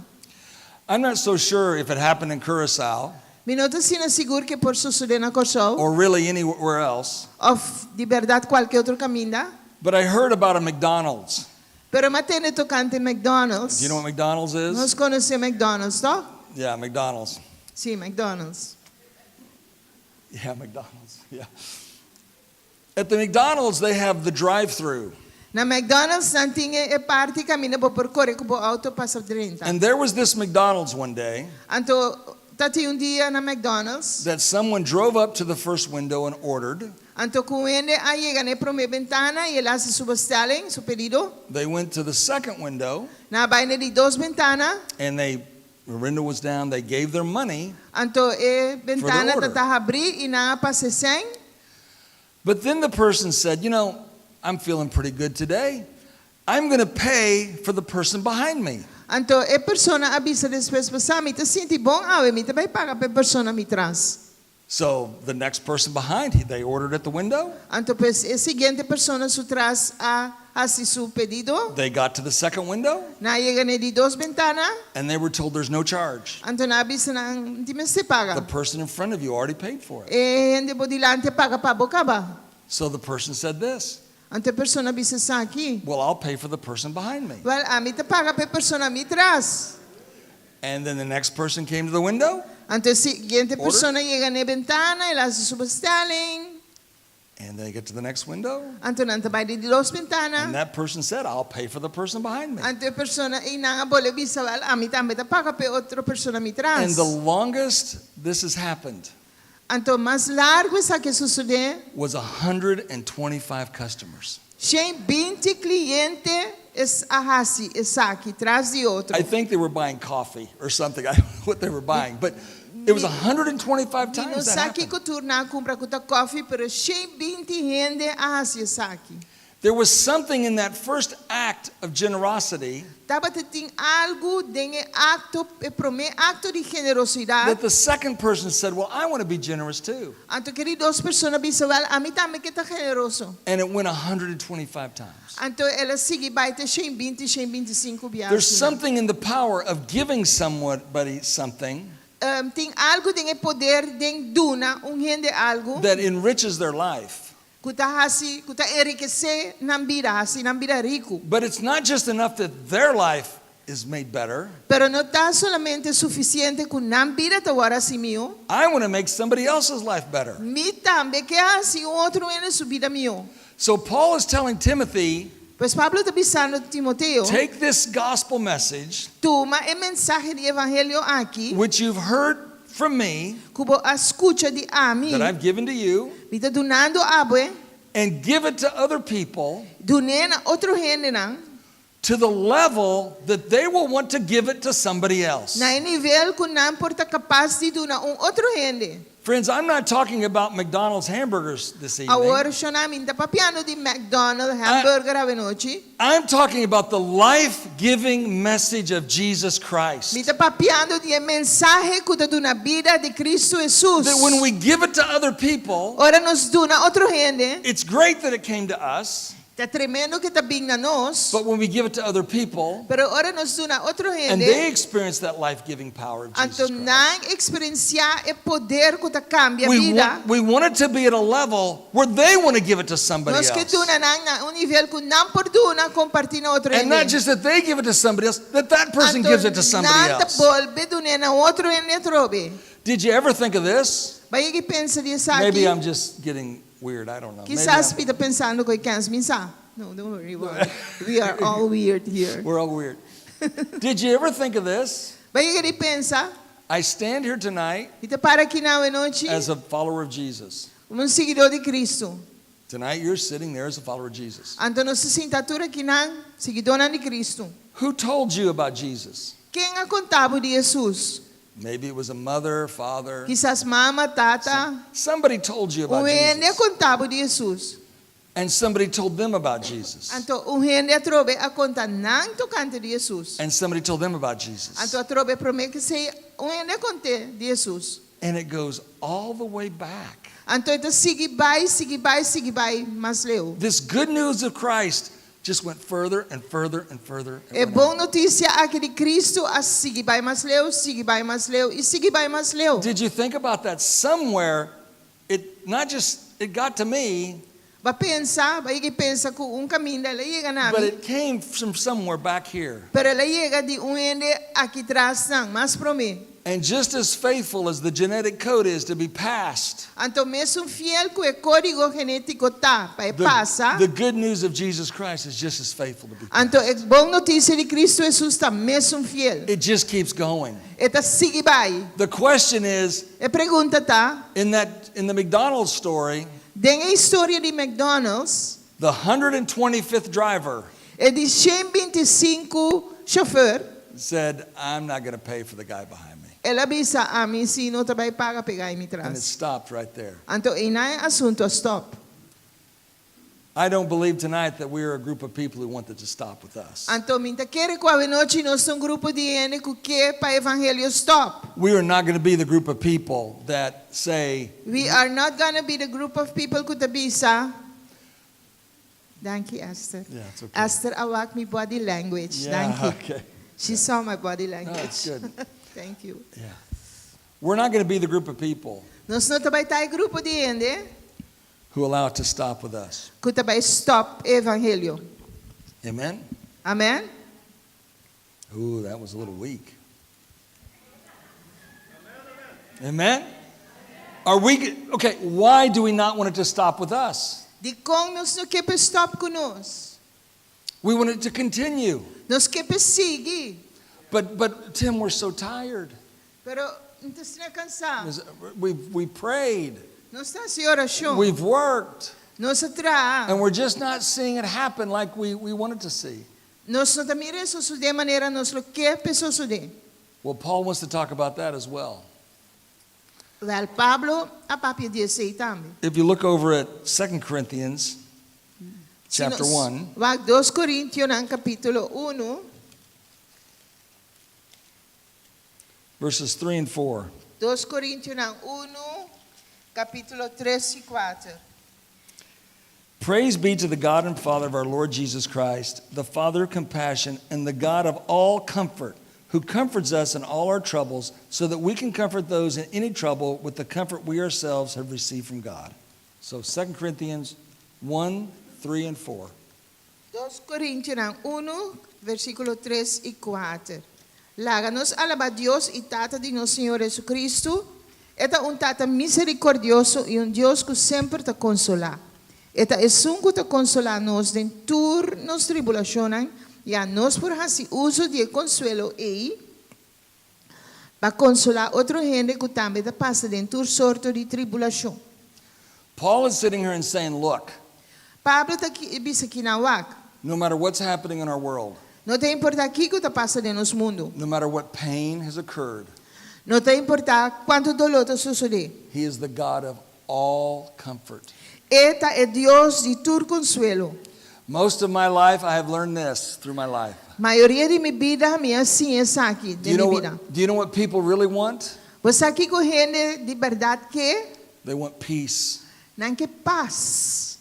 I'm not so sure if it happened in Curacao Mi no ta asina sigur ku por sosodé na Kòrsou or really anywhere else, òf di bèrdat kualke otro kaminda, but I heard about a McDonald's. pero m'a tende tokante McDonald's. Do you know what McDonald's is? Nos konosé McDonald's, no? Yeah, McDonald's. Si, McDonald's. Yeah, McDonald's. Yeah. At the McDonald's, they have the drive-through. Na McDonald's nan tin e parti kaminda bo por kore ku bo outo pasa drenta. And there was this McDonald's one day Anto tabatin un dia na McDonald's, that someone drove up to the first window and ordered. anto ku un hende a yega na e promé bentana i el a hasi su bestelling, su pedido. They went to the second window Nan a bai na di dos bentana, and they the window was down. They gave their money. anto e bentana order. tabata habrí i nan a pasa sèn. But then the person said, "You know, I'm feeling pretty good today. I'm going to pay for the person behind me." Anto e persona a bisa despues, "Bo sa, mi ta sinti bon awe, mi ta bai paga pa e persona mi tras." So the next person behind, they ordered at the window. Anto pues e siguiente persona su tras a hasi su pedido. They got to the second window Nan a yega na di dos bentana, and they were told there's no charge. anto nan a bisa nan no tin mester The paga. person in front of you already paid for it. E hende bo dilanti a paga pa bo kaba. So the person said this, Anto e persona a bisa esaki. "Well, I'll pay for the person behind me." Wèl, ami ta paga pa e persona mi tras. And then the next person came to the window Anto e siguiente Order. persona yega na e bentana, el a hasi su bestelling. and they get to the next window. Anto nan ta bai di dos bentana. And that person said, "I'll pay for the person behind me." Anto e persona einan a bolbe bisa, wèl, ami tambe ta paga pa e otro persona mi tras. And the longest this has happened Anto mas largu esaki a sosodé, was 125 customers. 120 kliente es a hasi esaki tras di otro. I think they were buying coffee or something. I don't know what they were buying, but it was 125 Mi no times that sa happened. kiko tur nan a kumpra ku ta kòfi, pero 120 hende a hasi esaki. There was something in that first act of generosity Tabatin algu den e akto, e promé akto di generosidat. that the second person said, "Well, I want to be generous too." Anto ku e di dos persona a bisa, wèl, ami tambe ke ta generoso. And it went 125 times. Anto el a sigui bai te 120, 125 biaha. There's something in the power of giving somebody something Tin algu den e poder di duna un hende algu that enriches their life. ku ta hasi, ku ta enrikesé nan bida, hasi nan bida riku. But it's not just enough that their life is made better. Pero no ta solamente sufisiente ku nan bida ta wòrdu hasí mihó. I want to make somebody else's life better. Mi tambe ke hasi un otro hende su bida mihó. So Paul is telling Timothy, Pues Pablo ta bisando Timoteo, take this gospel message, tuma e mensahe di evangelio aki, which you've heard from me, ku bo a skucha di ami, that I've given to you, mi ta dunando abo, and give it to other people dun'é na otro hendenan, to the level that they will want to give it to somebody else. na e nivel ku nan por ta kapas di duna un otro hende. Friends, I'm not talking about McDonald's hamburgers this evening. Awor, shonnan, mi n' ta papiando di McDonald's hamburger anochi. I'm talking about the life giving message of Jesus Christ. Mi ta papiando di e mensahe ku ta duna bida di Kristu Hesus. That when we give it to other people, Ora nos duna otro hende, it's great that it came to us. Ta tremendo ku ta bin na nos. But when we give it to other people Pero ora nos duna otro and they hende, experience that life-giving power of anto Jesus Christ, nan eksperensiá e poder ku ta kambia we bida. want, we want it to be at a level where they want to give it to somebody Nos ke else. duna nan na un nivel ku nan por duna kompartí na otro And not hende. just that they give it to somebody else, that that person Anto gives it to somebody nan ta else. bolbe dun'é na otro hende atrobe. Did you ever think of this? Bo a yega di pensa di esaki. Maybe I'm just getting weird. I don't know. Maybe Kisas I'm- mi ta pensando kos kens, mi sa. No, don't worry about it. We are all weird here. we're all weird. Did you ever think of this? Bo a yega di pensa, I stand here tonight mi ta para aki awe nochi, as a follower of Jesus. komo un siguidó di Kristu. Tonight you're sitting there as a follower of Jesus. Anto nos ta sintá tur akinan, siguidónan di Kristu. Who told you about Jesus? Ken a konta bo di Jesus? Maybe it was a mother, father. Kisas mama, tata, Somebody told you about un hende a Jesus. konta bo di Jesus. And somebody told them about Jesus. Anto un hende atrobe a konta nan tokante di Jesus. And somebody told them about Jesus. Anto atrobe promé ku esei un hende a kont'é di Jesus. And it goes all the way back. Anto e ta sigui bai, sigui bai, sigui bai, mas leu. This good news of Christ just went further and further and further. And E went bon out. notisia aki di Kristu a sigui bai mas leu, sigui bai mas leu i sigui bai mas leu. Did you think about that? Somewhere, it not just it got to me, B'a pensa, b'a yega di pensa ku un kaminda el a yega na but mi. it came from somewhere back here. Pero el a yega di un hende aki tras nan, mas promé. And just as faithful as the genetic code is to be passed, Anto mesun fiel ku e kódigo genétiko ta pa e pasa. the good news of Jesus Christ is just as faithful to be passed. Anto e bon notisia di Kristu Hesus ta mesun fiel. It just keeps going. E ta sigui bai. The question is, E pregunta ta, in the McDonald's story, den e historia di McDonald's, the 125th driver e di 125 shofùr, said, "I'm not going to pay for the guy behind me." el a bisa ami si no ta bai paga p'e gai mi And it tras. stopped right there. Anto einan e asuntu a stòp. I don't believe tonight that we are a group of people who want it to stop with us. Anto mi n' ta kere ku awe nochi nos ta un grupo di hende ku ke pa evangelio stòp. We are not going to be the group of people that say, We are not gonna be the group of people ku ta bisa. Danki, Esther. Yeah, it's okay. Esther a wak mi body language. Yeah, Danki. okay. She saw my body language. No, it's good. Thank you. Yeah. We're not going to be the group of people Nos no ta bai ta e grupo di hende who allow it to stop with us. ku ta bai stòp evangelio. Amen? Amèn? Ooh, that was a little weak. Amen? Are we, okay, why do we not want it to stop with us? Dikon nos no ke p'e stòp ku nos? We want it to continue. Nos ke p'e sigui. But Tim, we're so tired. Pero mi ta asina kansá. We prayed, Nos a hasi orashon. we've worked, Nos a traha. and we're just not seeing it happen like we wanted to see. Nos no ta mira e sosodé manera nos lo ke p'e sosodé. Well, Paul wants to talk about that as well. Wèl, Pablo a papia di esei tambe. If you look over at 2 Corinthians chapter Si nos 1, Wak 2 Korintionan kapítulo 1, verses 3 and 4. 2 Korintionan 1, kapítulo 3 i 4. Praise be to the God and Father of our Lord Jesus Christ, the Father of compassion and the God of all comfort, who comforts us in all our troubles, so that we can comfort those in any trouble with the comfort we ourselves have received from God. So 2 Corinthians 1, 3, and 4. 2 Korintionan 1, versíkulo 3 i 4. Laga nos alabá Dios i Tata di nos Señor Jesucristo. E ta un Tata miserikordioso i un Dios ku semper ta konsolá. E ta esun ku ta konsolá nos den tur nos tribulashonnan, ya nos por hasi uso di e konsuelo ei pa konsolá otro hende ku tambe ta pasa den tur sorto di tribulashon. Paul is sitting here and saying, Look, Pablo ta bisa akinan wak. no matter what's happening in our world, No ta importá kiko ta pasa den nos mundu. no matter what pain has occurred, No ta importá kuantu doló ta sosodé. He is the God of all comfort. E ta e Dios di tur konsuelo. Most of my life, I have learned this through my life. Mayoria di mi bida, mi a siña esaki Do di you know mi bida. what, do you know what people really want? Bo sa kiko hende di bèrdat ke? They want peace. Nan ke pas.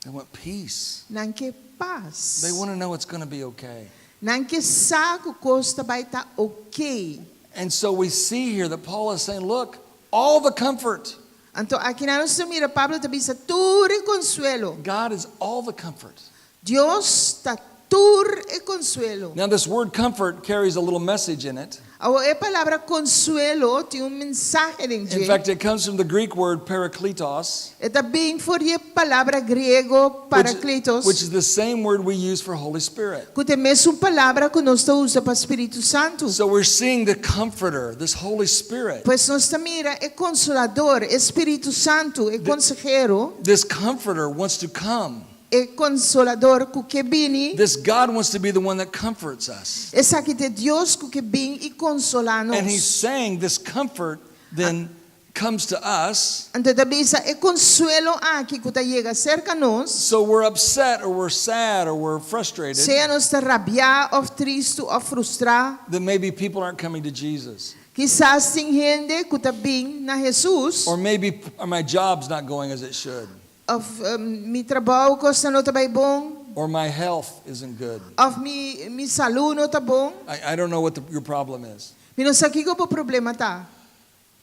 They want peace. Nan ke pas. They want to know it's going to be okay. Nan ke sa ku kos ta bai ta ok. And so we see here that Paul is saying, look, all the comfort. Anto aki nos ta mira Pablo ta bisa tur e konsuelo. God is all the comfort. Dios ta tur e konsuelo. Now, this word comfort carries a little message in it. Awor, e palabra konsuelo tin un mensahe den In fact, it comes from the Greek word parakletos, E ta bin for di e palabra griego which, parakletos, which is the same word we use for Holy Spirit. ku ta e mesun palabra ku nos ta usa pa Spiritu Santu. So we're seeing the comforter, this Holy Spirit. Pues nos ta mira e konsolador, e Spiritu Santu, e konsehero, This comforter wants to come. e konsolador ku ke bini. This God wants to be the one that comforts us. Esaki ta e Dios ku ke bin i konsolá And he's nos. saying this comfort then comes to us. Anto e ta bisa e konsuelo aki ku ta yega serka nos, So we're upset or we're sad or we're frustrated sea nos ta rabiá òf tristu òf frustrá, that maybe people aren't coming to Jesus. kisas tin hende ku ta bin na Hesus, Or maybe or my job's not going as it should. òf mi trabou kos no ta bai bon, Or my health isn't good. òf mi salú no ta bon. I don't know what your problem is, Mi no sa kiko bo problema ta,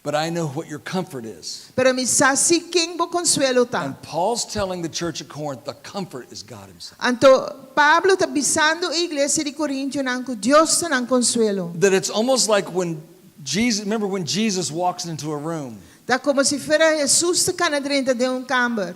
but I know what your comfort is. pero mi sa si ken bo konsuelo ta. And Paul's telling the church at Corinth the comfort is God Himself. Anto Pablo ta bisando e iglesia di Korintionan ku Dios ta nan konsuelo. That it's almost like when Jesus, remember when Jesus walks into a room, Ta komo si fuera Hesus ta kana drenta den un kamber.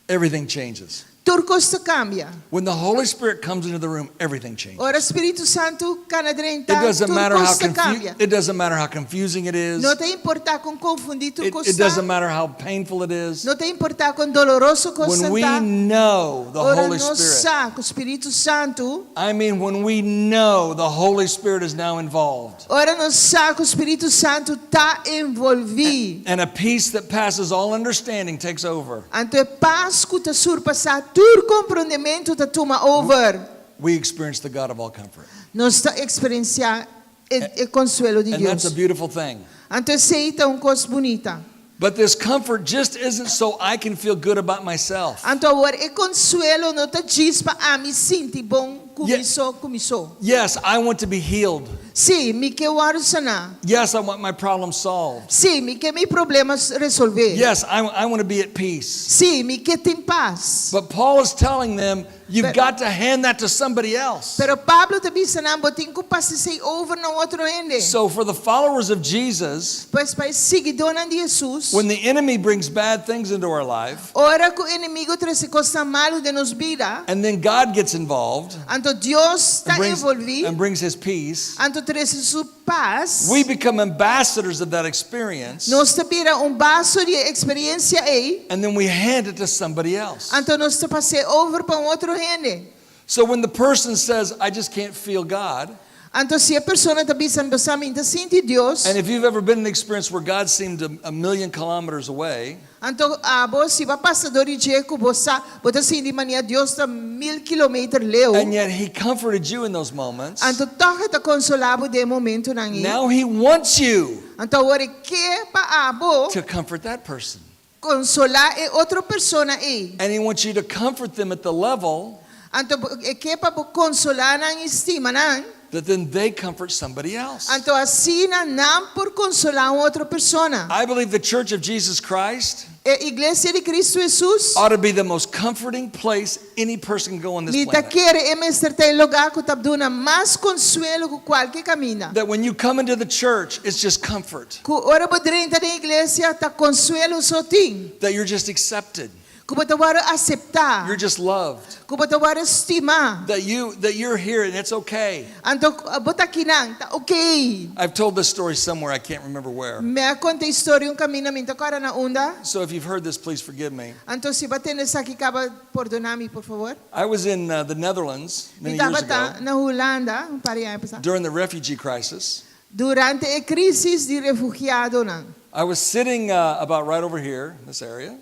everything changes. Tur kos ta kambia. When the Holy Spirit comes into the room, everything changes. Ora Spiritu Santu kana drenta, It doesn't tur matter how kos ta kambia. it doesn't matter how confusing it is. No ta importá kon konfundí tur It, kos it ta. doesn't matter how painful it is. No ta importá kon doloroso kos When we ta. know the Ora Holy nos Spirit, sa ku Spiritu Santu, I mean, when we know the Holy Spirit is now involved, ora nos sa ku Spiritu Santu ta envolví. and a peace that passes all understanding takes over, Anto e pas ku ta surpasá tur komprondementu ta tuma over. we experience the God of all comfort. Nos ta eksperensiá e, e konsuelo di And that's a Dios. beautiful thing. Anto esei ta un kos bunita. But this comfort just isn't so I can feel good about myself. Anto awor e konsuelo no ta djis pa ami sinti bon ku mi so ku mi so. Yes, I want to be healed. Sí, mi ke wòrdu saná. Yes, I want my problem solved. Sí, mi ke mi problema resolvé. Yes, I want to be at peace. Sí, mi ke tin pas. But Paul is telling them, you've But- got to hand that to somebody else. Pero Pablo ta bisa nan bo tin ku pasa esei over na otro hende. So for the followers of Jesus, Pues pa e siguidónan di Hesus, when the enemy brings bad things into our life, ora ku enemigu trese kosnan malu den nos bida, and then God gets involved anto Dios ta and brings, envolví, and brings his peace, anto trese su pas, we become ambassadors of that experience, nos ta bira un vaso di e eksperensia ei, and then we hand it to somebody else. anto nos ta pas'é over pa un otro hende. So when the person says, I just can't feel God, Anto si e persona ta bisa bo sa mi n' ta sinti Dios, and if you've ever been in an experience where God seemed a million kilometers away, anto abo si bo a pasa dor di dje ku bo sa, bo ta sinti manera Dios ta mil kilometer leu, and yet He comforted you in those moments, anto tòg e ta konsolá bo den e momentunan ei. now He wants you Anto awor e ke pa abo to comfort that person. konsolá e otro persona ei. And He wants you to comfort them at the level Anto e ke pa bo konsolá nan i stima nan. that then they comfort somebody else. Anto asina nan por konsolá un otro persona. I believe the Church of Jesus Christ E Iglesia di Kristu Hesus ought to be the most comforting place any person can go on this mi ta planet. kere e mester ta e lugá ku ta duna mas konsuelo ku kualke kaminda. That when you come into the church, it's just comfort. Ku ora bo drenta den iglesia ta konsuelo so tin. That you're just accepted. Ku bo ta wòrdu aseptá. You're just loved. Ku bo ta wòrdu stimá. That you that you're here and it's okay. Anto bo ta akinan, ta ok. I've told this story somewhere, I can't remember where. Mi a konta e historia un kaminda mi n' ta kòrda na unda. So if you've heard this, please forgive me. Anto si bo a tende esaki kaba pordoná mi, por fabor. I was in the Netherlands many Mi years tabata ago na Hulanda, un par di aña pasá. during the refugee crisis. Durante e krísis di refugiadonan. I was sitting about right over here, in this area,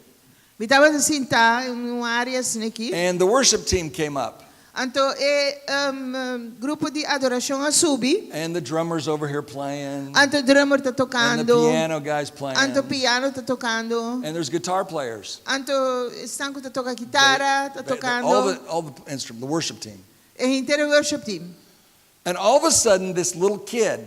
Mi tabata sintá den un área asina aki. and the worship team came up. Anto e um, grupo di adorashon a subi. And the drummer's over here playing. Anto drummer ta And the tokando. piano guy's playing. Anto piano ta tokando. And there's guitar players. Anto esnan ku ta toka kitara ta All tokando. the, all the instrument, the worship team. E henter worship team. And all of a sudden, this little kid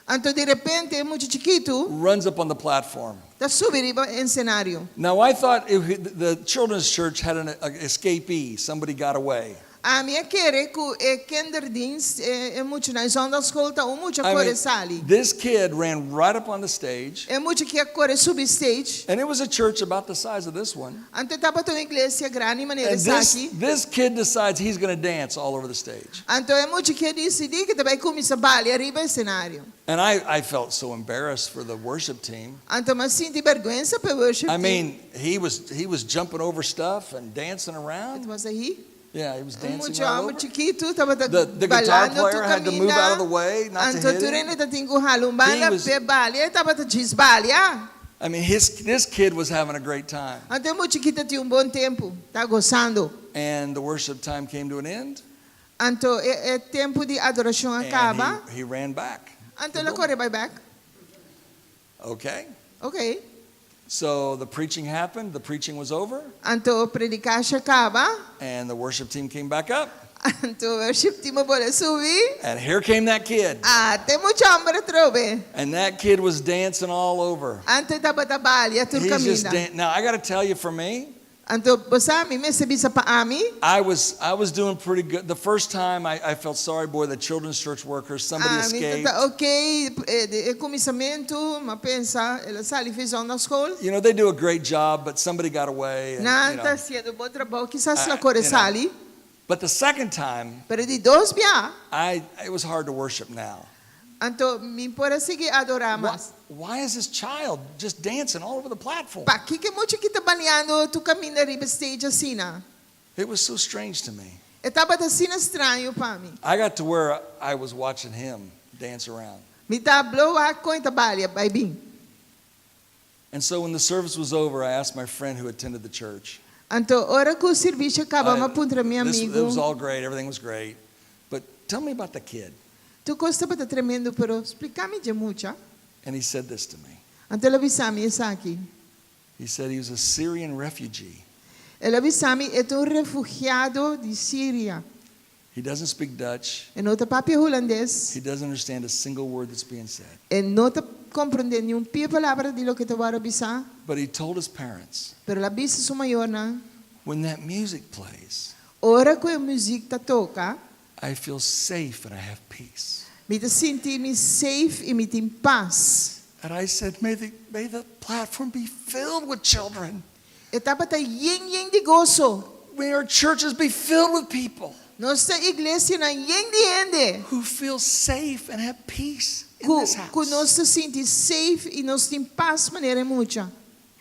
Anto di repente e mucha chikitu runs up on the platform. ta subi riba esenario. Now, I thought if the children's church had an escapee, somebody got away. Ami a kere ku e kinderdienst e, e muchanan zondagschool ta un mucha I kore mean, sali. this kid ran right up on the stage, E mucha akí a kore subi stage. and it was a church about the size of this one. Anto tabata un iglesia grandi manera And this, esaki. this kid decides he's going to dance all over the stage. Anto e mucha akí a disidí ku e ta bai kuminsá balia riba esenario. And I felt so embarrassed for the worship team. Anto m'a sinti bèrgwensa pa e worship I team. mean, he was jumping over stuff and dancing It around. was a he. Yeah, he was Un dancing mucha all homber over. chikitu tabata The guitar bailando player had to move out of the tur kaminda. way not to Anto hit him. tur hende tatin ku hala un banda He was- p'e balia, e tabata djis balia. I mean, this kid was having a great time. Anto e mucha akí tatin un bon tempu, ta gosando. And the worship time came to an end, Anto e, e tempu di adorashon a kaba. and he ran back. Anto el a kore bai bèk. Okay. Ok. So the preaching happened, the preaching was over, Anto predikashi a kaba. and the worship team came back up. Anto worship team a bolbe subi. And here came that kid. At'e mucha hòmber atrobe. And that kid was dancing all over. Anto e tabata balia tur He's just kaminda. now I got to tell you, for me, Anto bo sa mi mester bisa pa ami. I was doing pretty good. The first time I felt sorry, boy, the children's church workers, somebody Ami escaped. ta ok, e kuminsamentu, m'a pensa, el a sali for di zondagsschool. They do a great job, but somebody got away. And, Nan you ta know. hasiendo bon trabou, kisas Ah, el a kore sali. But the second time, Pero di dos bia, it was hard to worship now. anto mi n' por a sigui adorá Why, mas. why is this child just dancing all over the platform? Pakiko e mucha akí ta baliando tur kaminda riba stage asina? It was so strange to me. E tabata asina straño pa mi. I got to where I was watching him dance around. Mi ta blo wak kon e ta balia, bai bin. And so when the service was over, I asked my friend who attended the church. Anto ora ku servisio a kaba, m'a puntra mi It was amigu. all great, everything was great. But tell me about the kid. Tur kos tabata tremendo, pero splika mi dje mucha. And he said this to me. Anto el a bisa mi esaki. He said he was a Syrian refugee. El a bisa mi e ta un refugiado di Siria. He doesn't speak Dutch. E no ta papia hulandes. He doesn't understand a single word that's being said. E no ta komprondé niun pia palabra di loke ta wòrdu bisá. But he told his parents, Pero el a bisa su mayornan. when that music plays, Ora ku e muzik ta toka, I feel safe and I have peace. mi ta sinti mi safe i mi tin pas. And I said, may the platform be filled with children. E tabata yen yen di goso. May our churches be filled with people Nos iglesianan yen di hende. who feel safe and have peace in Ku, this ku house. nos ta sinti safe i nos tin pas manera e mucha.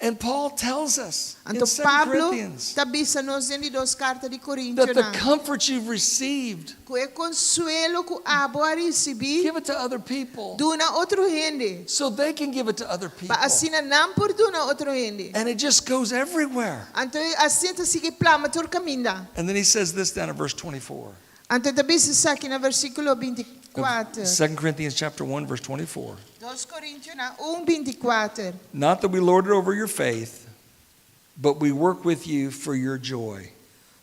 And Paul tells us in Anto 2 Pablo Corinthians ta bisa nos den di dos karta di that Korintio the comfort you've received, ku e konsuelo ku abo a risibí, give it to other people duna otro hende. so they can give it to other people. Pa asina nan por duna otro hende. And it just goes everywhere. Anto asina ta sigui plama tur kaminda. And then he says this down in verse 24. Anto e ta bisa esaki na versíkulo 24. 2 Corinthians chapter 1 verse 24. 2 Korintionan 1, 24. Not that we lord it over your faith, but we work with you for your joy.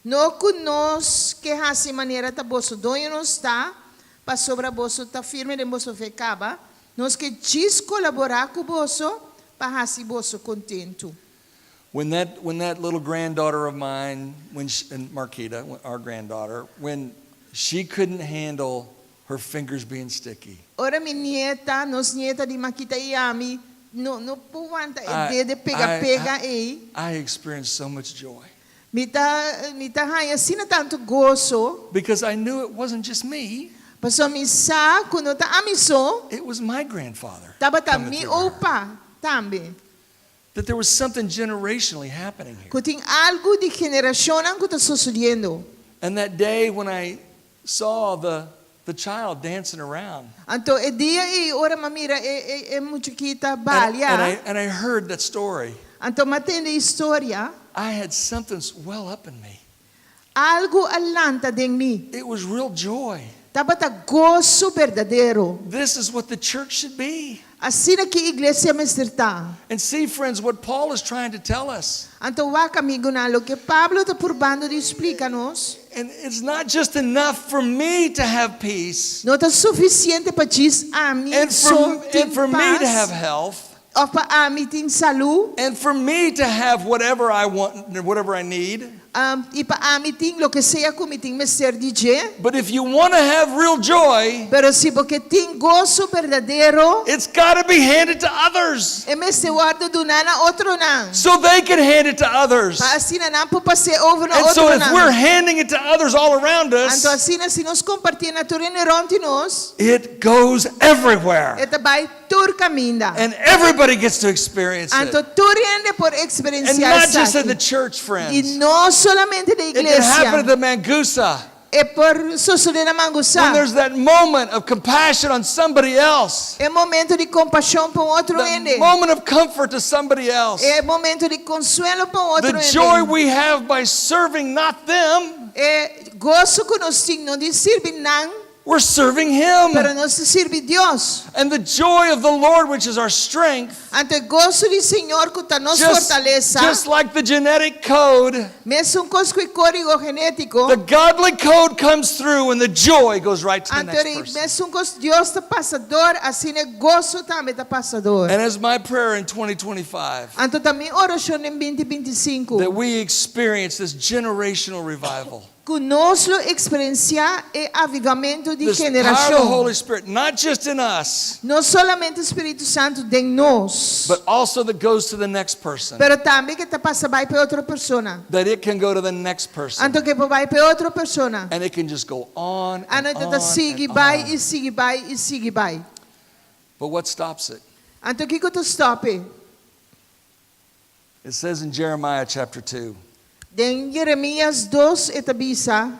No ku nos ke hasi manera ta boso doño nos ta, pasobra boso ta firme den boso fe kaba, nos ke djis kolaborá ku boso pa hasi boso kontentu. When that little granddaughter of mine, when she, and Marquita, our granddaughter, when she couldn't handle her fingers being sticky, Ora mi nieta, nos nieta di Marquita i ami, no no por wanta e dede pega pega ei. I experienced so much joy Mi ta mi ta haña asina tantu goso, because I knew it wasn't just me; pasobra mi sa ku no ta ami so, it was my grandfather tabata coming mi through her. opa tambe. That there was something generationally happening here. Ku tin algu di generashonnan ku ta susediendo. And that day when I saw the child dancing around, Anto e dia ei ora m'a mira e e e mucha akí ta and, balia. and I heard that story, Anto m'a tende e historia, I had something well up in me. Algu a lanta den mi. It was real joy. Tabata goso berdadero. This is what the church should be. Asina aki iglesia mester ta. And see, friends, what Paul is trying to tell us. Anto wak, amigunan, loke Pablo ta purbando di splika nos. And it's not just enough for me to have peace No ta sufisiente pa djis ami so and tin for me to have pas, health òf pa ami tin salú, and for me to have whatever I want, whatever I need. I pa ami tin loke sea ku mi tin mester di dje. But if you want to have real joy, Pero si bo ke tin goso berdadero, it's got to be handed to others e mester wòrdu duná na otronan. so they can hand it to others. Pa asina nan por pas'é over na And so if we're otronan. handing it to others all around us, Anto asina si nos kompartié na tur hende rònt di nos, it goes everywhere. e ta bai tur kaminda. And everybody gets to experience it. Anto tur hende por And eksperensiá not just in the esaki. church, I friends. no solamente den It can happen at iglesia. the Mangusa. E por sosodé na When Mangusa. there's that moment of compassion on somebody else, E momento di kompashon pa un otro the hende. moment of comfort to somebody else, E momento di konsuelo pa un otro the joy hende. we have by serving not them, E goso ku nos tin no di sirbi nan, we're serving Him. pero nos ta sirbi Dios. And the joy of the Lord, which is our strength, Anto e goso di Señor ku ta nos fortalesa, just like the genetic code, mesun kos ku e kódigo genétiko, the godly code comes through and the joy goes right to the anto next e person. mesun kos Dios ta pasa dor, asina e goso tambe ta pasa dor. And as my prayer in 2025, Anto ta mi orashon den 2025, that we experience this generational revival. Ku nos lo eksperensiá e avivamentu di This power of the generashon. Holy Spirit, not just in us, No solamente Spiritu Santu den nos, but also that goes to the next person. pero tambe ku ta pasa bai pa otro persona. That it can go to the next person. Anto ku e por bai pa otro persona. And it can just go on and Anto on ta sigui and bai on. i sigui bai i sigui bai. But what stops it? Anto kiko ta stòp e? It says in Jeremiah chapter 2. Den Jeremias 2 e ta bisa,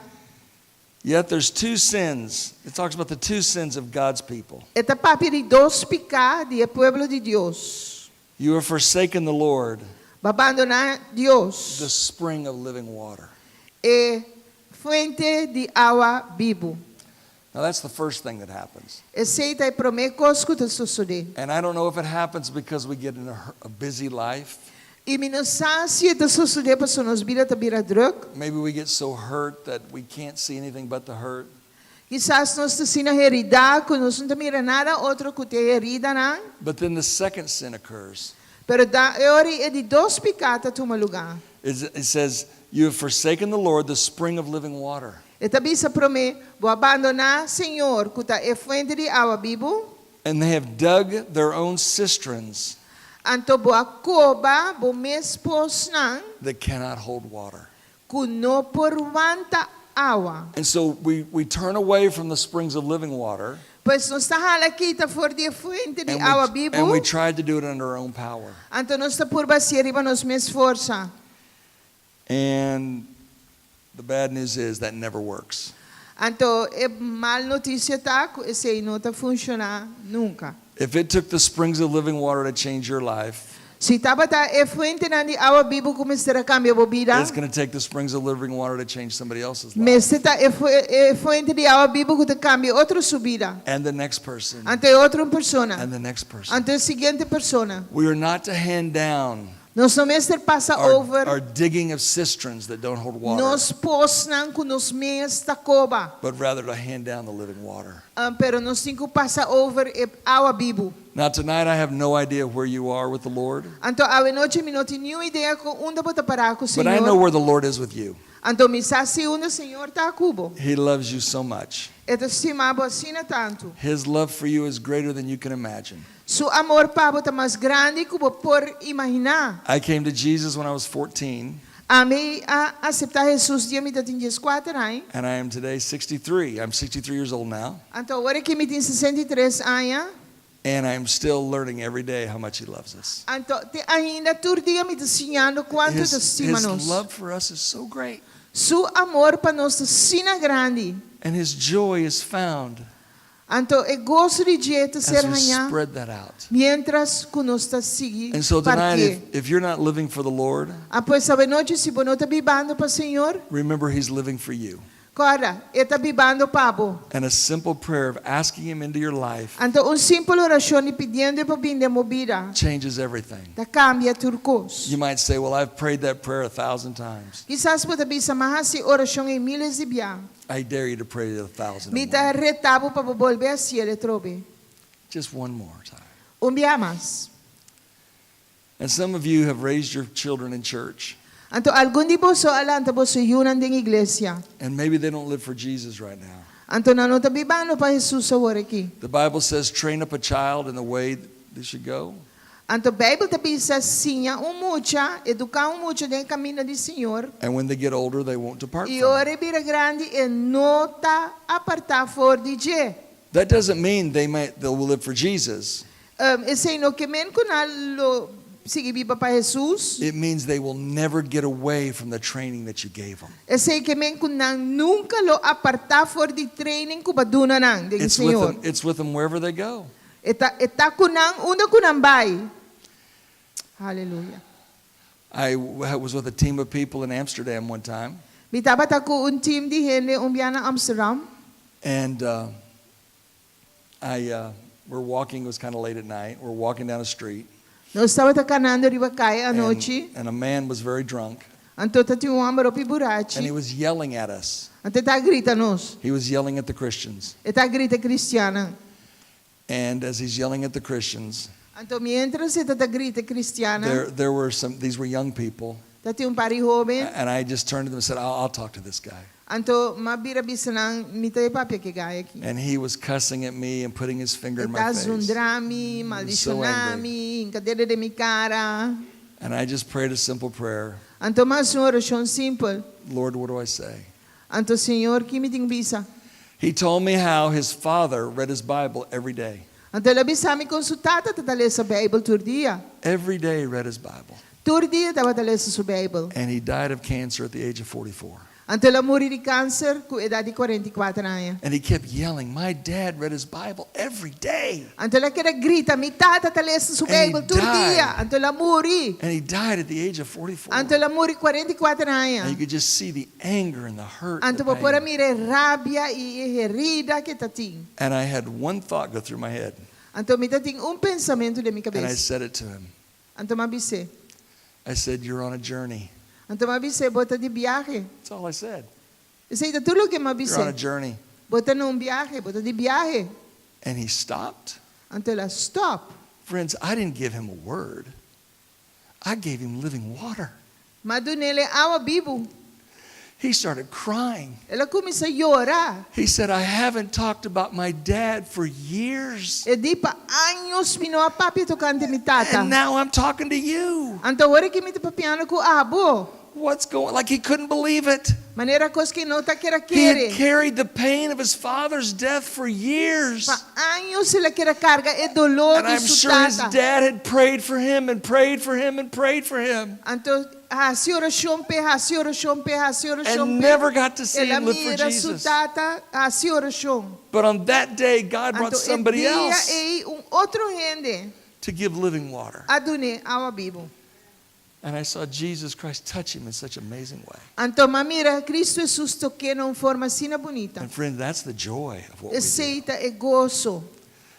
Yet there's two sins. It talks about the two sins of God's people. E ta papia di dos piká di e pueblo di Dios. You have forsaken the Lord, B'a bandoná Dios, the spring of living water. e fuente di awa bibu. Now that's the first thing that happens. Esei ta e promé kos ku ta sosodé. And I don't know if it happens because we get in a busy life. I mi no sa si e ta sosodé pasobra nos bida ta bira drùk. Maybe we get so hurt that we can't see anything but the hurt. Kisas nos ta asina heridá ku nos no ta mira nada otro ku ta e heridanan. But then the second sin occurs. Pero da e ora ei e di dos piká ta tuma lugá. It says, You have forsaken the Lord, the spring of living water. E ta bisa promé, bo a bandoná Señor, ku ta e fuente di awa bibu. And they have dug their own cisterns Anto bo a koba bo mes posnan that cannot hold water. ku no por wanta awa. And so we turn away from the springs of living water. Pues nos ta hala kita for di e fuente di And awa we, and we bibu. tried to do it under our own power. Anto nos ta purba hasié riba nos mes forsa. And the bad news is that never works. Anto e mal notisia ta ku esei no ta funshoná nunka. If it took the springs of living water to change your life, Si tabata e fuentenan di awa bibu ku mester a kambia bo bida, it's going to take the springs of living water to change somebody else's life. mester ta e e fuente di awa bibu ku ta kambia otro su bida. And the next person. Anto e otro persona. And the next person. Anto e siguiente persona. We are not to hand down Nos no mester pasa over our digging of cisterns that don't hold water, nos posnan ku nos mes ta koba. but rather to hand down the living water. Pero nos tin ku pasa over e awa bibu. Now, tonight, I have no idea where you are with the Lord, Anto awe nochi mi no tin niun idea ku unda bo ta pará ku but I know Señor. where the Lord is with you. Anto mi sa si unda Señor ta ku bo. He loves you so much. E ta stima bo asina tantu. His love for you is greater than you can imagine. Su amor pa bo ta mas grandi ku bo por imaginá. I came to Jesus when I was 14, Ami a aseptá Hesus dia mi tatin 14 aña. and I am today 63. I'm 63 years old now, Anto awor aki mi tin 63 aña. and I'm still learning every day how much He loves us. Anto te ainda tur dia mi ta siñando kuantu His, e ta stima his nos. love for us is so great, Su amor pa nos ta asina grandi. and His joy is found. Anto e goso di dje ta as ser we hañá spread that out. miéntras ku nos ta sigui And so tonight, partié. if, if you're not living for the Lord, Ah, pues awe nochi, si bo no ta bibando pa Señor, remember He's living for you. kòrda, E ta bibando pa bo. And a simple prayer of asking Him into your life Anto un simpel orashon di pidiendo pa bin den bo bida changes everything. ta kambia tur kos. You might say, Well, I've prayed that prayer 1,000 times. Kisas bo ta bisa, M'a hasi orashon ei míles di bia. I dare you to pray it 1,000 Mi and ta one. reta bo pa bo bolbe hasié atrobe. Just one more time. Un bia mas. And some of you have raised your children in church, Anto algun di boso a lanta boso yunan den iglesia. and maybe they don't live for Jesus right now. Anto nan no ta bibando pa Hesus awor aki. The Bible says, train up a child in the way they should go. Anto Beibel ta bisa, Siña un mucha, eduká un mucha den e kaminda di Señor, And when they get older, they won't depart i from it. ora e bira grandi e no ta apartá for di dje. That doesn't mean they might they will live for Jesus. Um, esei no ke men ku nan lo sigui biba pa Hesus. It means they will never get away from the training that you gave them. Esei ke men ku nan nunka lo apartá for di training ku bo a duna nan den It's with Señor. them, it's with them wherever they go. E ta, e ta ku nan unda ku nan bai. Haleluya. I was with a team of people in Amsterdam one time, Mi tabata ku un team di hende un bia na Amsterdam. and I uh, we're walking. It was kind of late at night. We're walking down a street, Nos tabata kanando riba kaya and, anochi. and a man was very drunk, Anto tatin un hòmber hopi and he burachi. was yelling at us. Anto e ta grita nos. He was yelling at the Christians, E ta grita kristiannan. and as he's yelling at the Christians, Anto miéntras e ta grita kristiannan, there there were some. These were young people, tatin un par di hóben. and I just turned to them and said, "I'll, I'll talk to this guy." Anto m'a bira bisa nan, mi ta bai papia ku e gai aki. And he was cussing at me and putting his finger in E my ta face. zundra mi, maldishoná mi, hinka dedo den mi kara. And I just prayed a simple prayer. Anto m'a hasi un orashon simpel. Lord, what do I say? Anto Señor, ki mi tin bisa? He told me how his father read his Bible every day. Anto el a bisa mi kon su tata tabata lesa Beibel tur dia. Every day he read his Bible. Tur dia tabata lesa su Beibel. And he died of cancer at the age of 44. Anto el a muri di kanser ku edat di 44 aña. And he kept yelling, My dad read his Bible every day. Anto el a keda grita, Mi tata ta lesa su And he Beibel tur died. dia. Anto el a muri. And he died at the age of 44. Anto el a muri 44 And you aña. could just see the anger and the hurt. And, Anto the bo por a pain. mira e rabia i e herida ku e tatin. And I had one thought go through my head. Anto mi tatin un pensamentu den mi And I kabes. said it to him. Anto m'a bis'é. I said, You're on a journey. Anto m'a bis'é, bo ta di biahe. That's all I said. Esei ta tur loke m'a You're on a bis'é. journey. Bo ta na un biahe, bo ta di biahe. And he stopped. Anto el a stòp. Friends, I didn't give him a word. I gave him living water. M'a dun'é awa bibu. He started crying. El a kuminsá yora. He said, I haven't talked about my dad for years. E di pa años mi no a papia tokante mi tata. And now I'm talking to you. Anto awor aki mi ta papiando ku abo. What's going Like he couldn't believe it. Manera kos ku e no ta kere He had kere. carried the pain of his father's death for years. Pa años el a keda karga e doló And di I'm su sure his tata. dad had prayed for him and prayed for him and prayed for him Anto hasi orashon p'e, hasi orashon p'e, hasi orashon and p'e. never got to see El a him live for mira su Jesus. tata hasi orashon. But on that day, God brought Anto e somebody dia else ei un otro hende to give living water. a dun'é awa bibu. And I saw Jesus Christ touch him in such an amazing way. Anto m'a mira Kristu Hesus tok'é na un forma asina bunita. And friend, that's the joy of what we do. Esei ta e goso.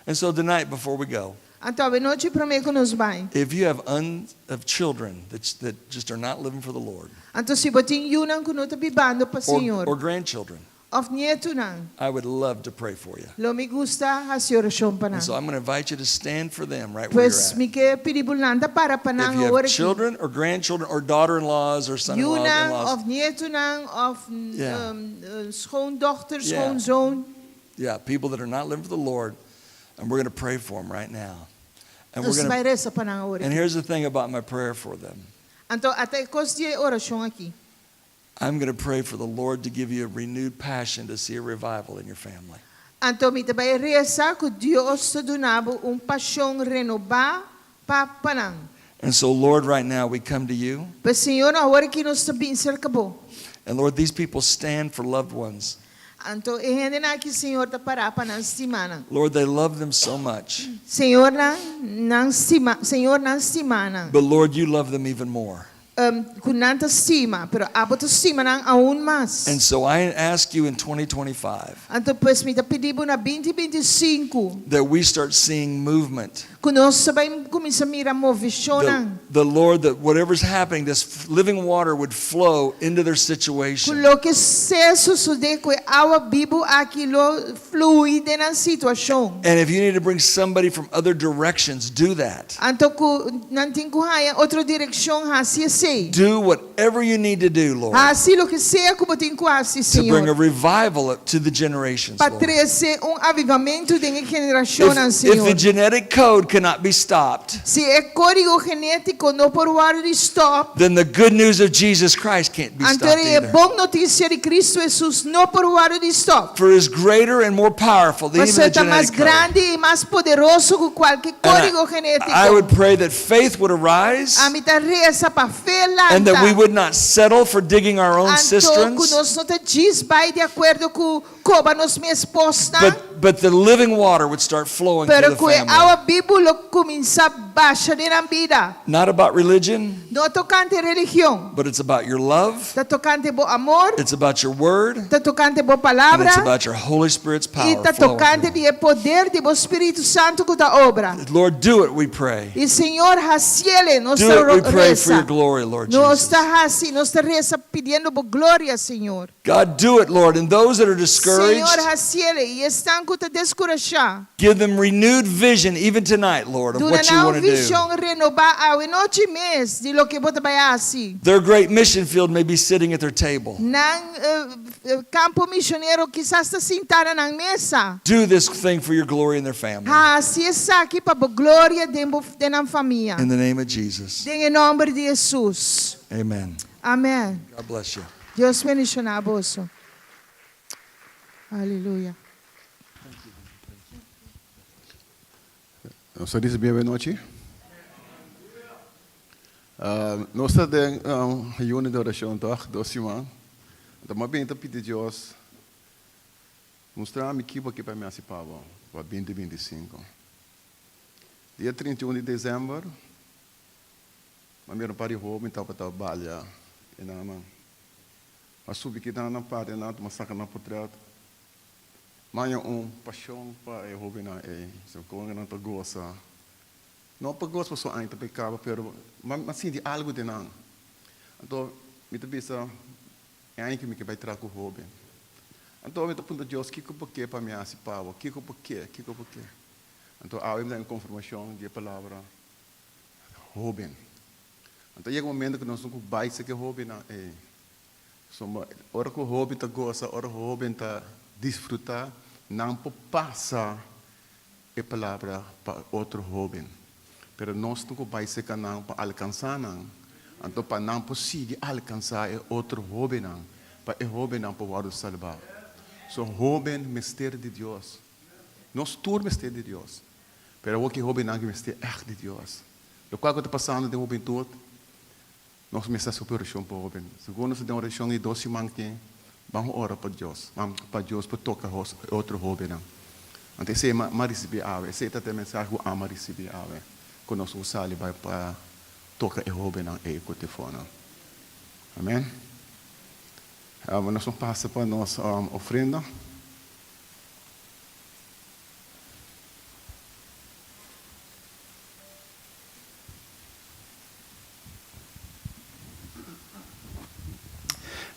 And so tonight, before we go, Anto awe nochi promé ku nos bai. if you have un, of children that, that just are not living for the Lord, Anto si bo tin yunan ku no ta bibando pa or, Señor. or grandchildren, Òf nietunan. I would love to pray for you. Lo mi gusta hasi orashon pa nan. And so I'm going to invite you to stand for them right where you're Pues at. mi ke pidi bo lanta para pa If nan you awor have aki. children or grandchildren or daughter-in-laws or son-in-laws, Yunan in-laws, òf nietunan òf Yeah. schoondochter, Yeah. schoonzoon. yeah, people that are not living for the Lord, and we're going to pray for them right now. And we're Nos going bai to. resa pa nan awor And aki. here's the thing about my prayer for them. Anto ata e kos di e orashon aki. I'm going to pray for the Lord to give you a renewed passion to see a revival in your family. Anto mi ta bai resa ku Dios ta duna bo un pashon renobá pa pa nan. And so, Lord, right now we come to you. Pues Señor, awor aki nos ta bin serka bo. And Lord, these people stand for loved ones. Anto e hendenan aki Señor ta pará pa nan stima nan. Lord, they love them so much. Señor nan nan stima Señor nan stima nan. But Lord, you love them even more. Ku nan ta stima, pero abo ta stima nan aun mas. And so I ask you in 2025 Anto pues mi ta pidi bo na 2025. that we start seeing movement. Ku nos ta bai kuminsá mira moveshonnan. The, the Lord, that whatever's happening, this living water would flow into their Ku situation. loke sea sosodé ku e awa bibu aki lo flui den nan situashon. And if you need to bring somebody from other directions, do that. Anto ku nan tin ku haña otro direkshon hasi esei. Do whatever you need to do, Lord, Hasi loke sea ku bo tin ku hasi, to bring a Señor. revival to the generations, Pa Lord. trese un avivamentu den e generashonnan, If, if the Señor. genetic code cannot be stopped, Si e kódigo genétiko no por wòrdu di stòp, then the good news of Jesus Christ can't be anto stopped e either. bon notisia di Kristu Hesus no por wòrdu di stòp. For is greater and more powerful than even Pasobra the e ta mas genetic code. grandi i mas poderoso ku kualke kódigo And I would genétiko. pray that faith would arise Ami ta resa pa fe and that we lanta. would not settle for digging our own Anto ku cisterns, nos no ta djis bai di akuerdo ku koba nos mes posnan, but, but the living water would start flowing through pero the ku e family. awa bibu lo kuminsá basha den nan bida. Not about religion, No tokante religion, but it's about your love, ta tokante bo amor, it's about your word, ta tokante bo and it's palabra about your Holy Spirit's i power. ta flowing tokante di e poder di bo Spiritu Santu ku ta obra. through. Lord, do it, we pray. I Señor hasiele, nos Do ta it, we pray, for your resa. glory, Lord Nos Jesus. ta hasi, nos ta resa pidiendo bo gloria, Señor. God, do it, Lord. And those that are discouraged, Señor hasiele i esnan ku ta deskurashá. give them renewed vision, even tonight, Lord, of Duna what you nan want to do. vishon renobá awe nochi mes di loke bo ta bai hasi. Their great mission field may be sitting at their table. Nan kampo mishonero kisas ta sintá na nan mesa. Do this thing for your glory and their family. Hasi esaki pa bo gloria den bo den nan famia. In the name of Jesus. Den e nòmber di Hesus. Amen. Amèn. God bless you. Dios bendishoná boso. Aleluya. Nos ta risibí awe nochi. Nos ta den un ayuno di orashon tòg, dos siman. Anto m'a bin ta pidi Dios, mustra mi ki bo ke pa mi hasi pa bo pa binti binti sinku. Dia 31 di desèmber, m'a mira un par di hóben tabata balia e nannan. M'a subi kita nan parti nan, m'a saka nan portrèt. M'a haña un pashon pa e hóbennan ei. So kon nan ta gosa. No pa gosa pasobra aña ta bai kaba, pero m'a sinti algu den nan. Anto mi ta bisa, e aña aki mi ke bai traha ku hóben. Anto mi ta puntra Dios, kiko bo ke pa mi hasi pa bo? Kiko bo ke? Kiko bo ke? Anto awe mi ta haña un konfirmashon di e palabra hóben. Anto yega un momento ku nos no ku bai seki hóbennan ei. Pasobra ora ku hóben ta gosa, ora hóben ta disfrutá, nan por pasa e palabra pa otro hóben. Pero nos no ku bai seka nan pa alkansá nan, anto pa nan por sigui alkansá e otro hóbennan, pa e hóbennan por wòrdu salbá. So hóben mester di Dios. Nos tur mester di Dios. Pero awor ki hóbennan ki mester ègt di Dios. Lokual ku ta pasando den hubentut, nos mester hasi hopi orashon pa hóben. Segun nos ta den orashon di dos siman aki, ban ora pa Dios, pa Dios por toka e otro hóbennan. Anto esei m'a risibí awe, esei ta e mensahe ku amo a risibí awe, ku nos por sali bai pa toka e hóbennan ei ku tefonan. Amen. Nos por pasa pa nos ofrenda.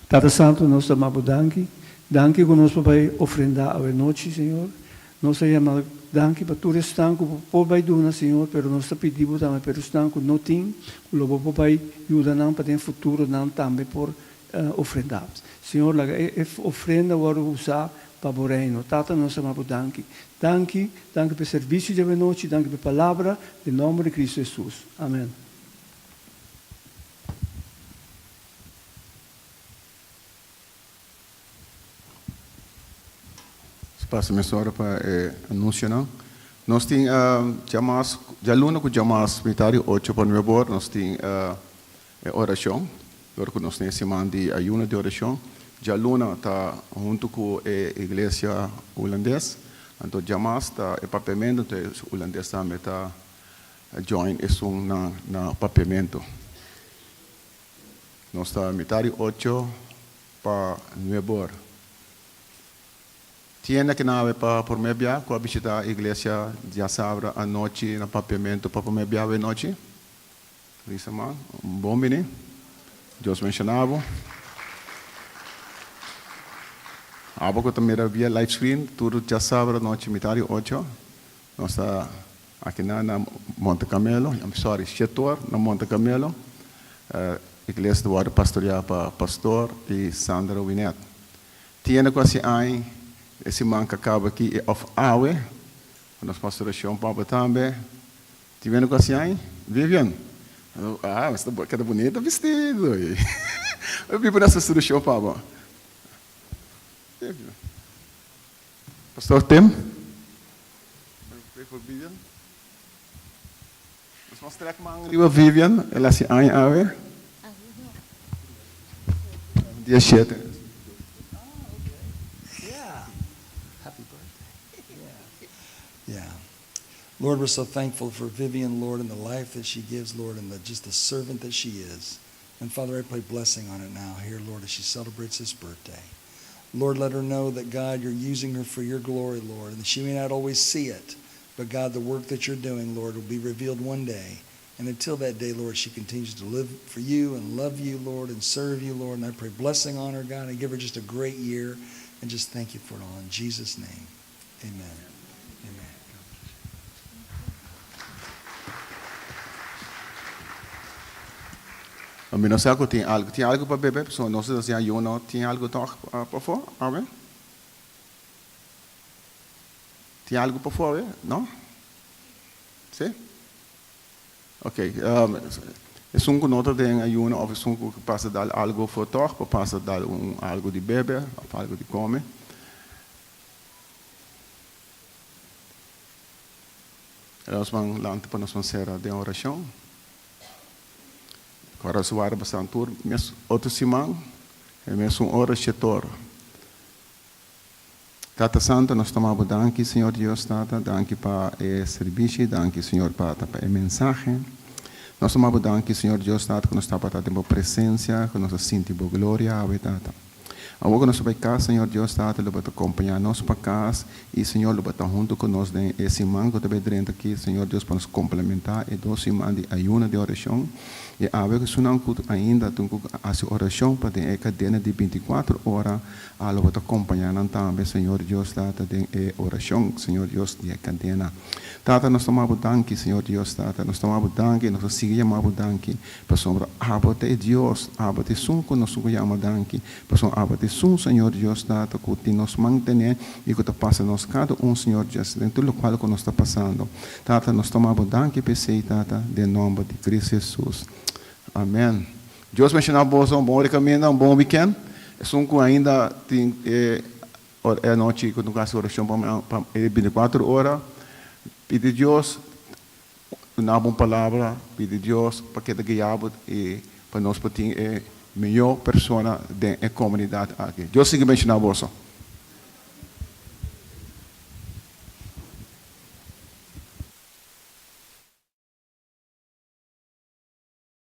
Tata Santu, nos ta mabo danki. Danki ku nos por bai ofrendá awe nochi, Señor. Nos ta yama danki pa tur esnan ku bo por bai duna, Señor, pero nos ta pidi bo tambe pa esnan ku no tin, ku lo bo por bai yuda nan pa den futuro nan tambe por ofrendá. Señor, laga e ofrenda wòrdu usá pa bo Reino. Tata, nos ta mabo danki. Danki, danki pa e servisio djawe nochi, danki pa e palabra, den nòmber di Kristu Hesus. Amen. Nos pasa mesora pa e anuncionan. Nos tin djamas, djaluna cu djamas mitad di ocho pa nuebe or nos tin e oracion, dor cu nos tin e siman di ayuno di oracion. Djaluna ta huntu ku e iglesia hulandes, anto djamas ta e papiamentu, anto e hulandes tambe ta join esun na na papiamentu. Nos ta mitar di ocho pa nuebe or. Tienda ki nan awe pa promé bia ku a bishitá iglesia djasabra anochi na papiamentu pa promé bia awe nochi? Risa man, bon bini. Dios benshoná bo. Abo ku ta mira via live screen tur djasabra anochi mitar di ocho nos ta aki na na Monte Carmelo, I'm sorry, Shetor na Monte Carmelo. Iglesia ta wòrdu pastoriá pa Pastor i Sandra Winet. Tienda ku hasi aña e siman ku a kaba aki òf awe ku nos pastorashon pa bo tambe. Tin wende ku hasi aña? Vivian, Ah, mas ta keda bunita bistido. Mi biba na pastorashon pa bo. Vivian. Pastor Tim, Pray for Vivian. Nos mas trek man riba Vivian, el hasi aña awe. Dia shete. Yeah. Happy birthday. Yeah. Yeah. Lord, we're so thankful for Vivian, Lord, and the life that she gives, Lord, and the, just the servant that she is. And Father, I pray blessing on it now here, Lord, as she celebrates this birthday. Lord, let her know that, God, you're using her for your glory, Lord, and she may not always see it, but God, the work that you're doing, Lord, will be revealed one day. And until that day, Lord, she continues to live for you and love you, Lord, and serve you, Lord. And I pray blessing on her, God, and give her just a great year. And just thank you for it all. In Jesus' name, amen. Amen. God bless you. Mi no sa ku tin algu. Tin algu pa bebe? Pasobra nos ta hasi ayuno. Tin algu tòg pafó awe? Tin algu pafó awe? No? Sí? Ok. Esun ku no ta den ayuno òf esun ku pasa dal algu afó tòg, por pasa dal un algu di bebe òf algu di kome. Nos ban lanta pa nos ban sera den orashon. Kòrda su wara bastan tur mes otro siman e mesun ora shetor. Tata Santo nos tuma bo danki Señor Dios Tata danki pa e servishi danki Señor Tata pa e mensahe nos tuma bo danki Señor Dios Tata ku nos tabata den bo presensia ku nos a sinti bo gloria awe Tata. Awor ku nos ta bai kas, Señor Dios Tata, lo bo ta kompañá nos pa kas i, Señor, lo bo ta huntu ku nos den e siman ku ta bai drenta aki, Señor Dios, pa nos komplementá e dos siman di ayuno di orashon. I awe ku esunnan ku ainda tin ku hasi orashon pa den e kadena di bintikuater ora, a lo bo ta kompañá nan tambe, Señor Dios Tata, den e orashon, Señor Dios, di e kadena. Tata, nos ta maba bo danki, Señor Dios Tata, nos ta maba bo danki, nos ta sigui yama bo danki. Pasobra abo ta e Dios, abo ta esun ku nos ku yama danki, pasobra abo ta esun, Señor Dios Tata, ku tin nos mantené i ku ta pasa nos kada un, Señor Dios, den tur lokual ku nos ta pasando. Tata, nos ta maba danki pa esei, Tata, den nòmber di Cristo Jesus. Amèn. Dios benshoná boso, un bon rekaminda, un bon wikènt. Esun ku ainda tin e e anochi ku no hasi orashon pa e bintikuater ora, pidi Dios Duna bo un palabra, pidi Dios pa keda guia bo i pa nos por tin e mihó persona den e komunidat aki. Dios sigui benshoná boso.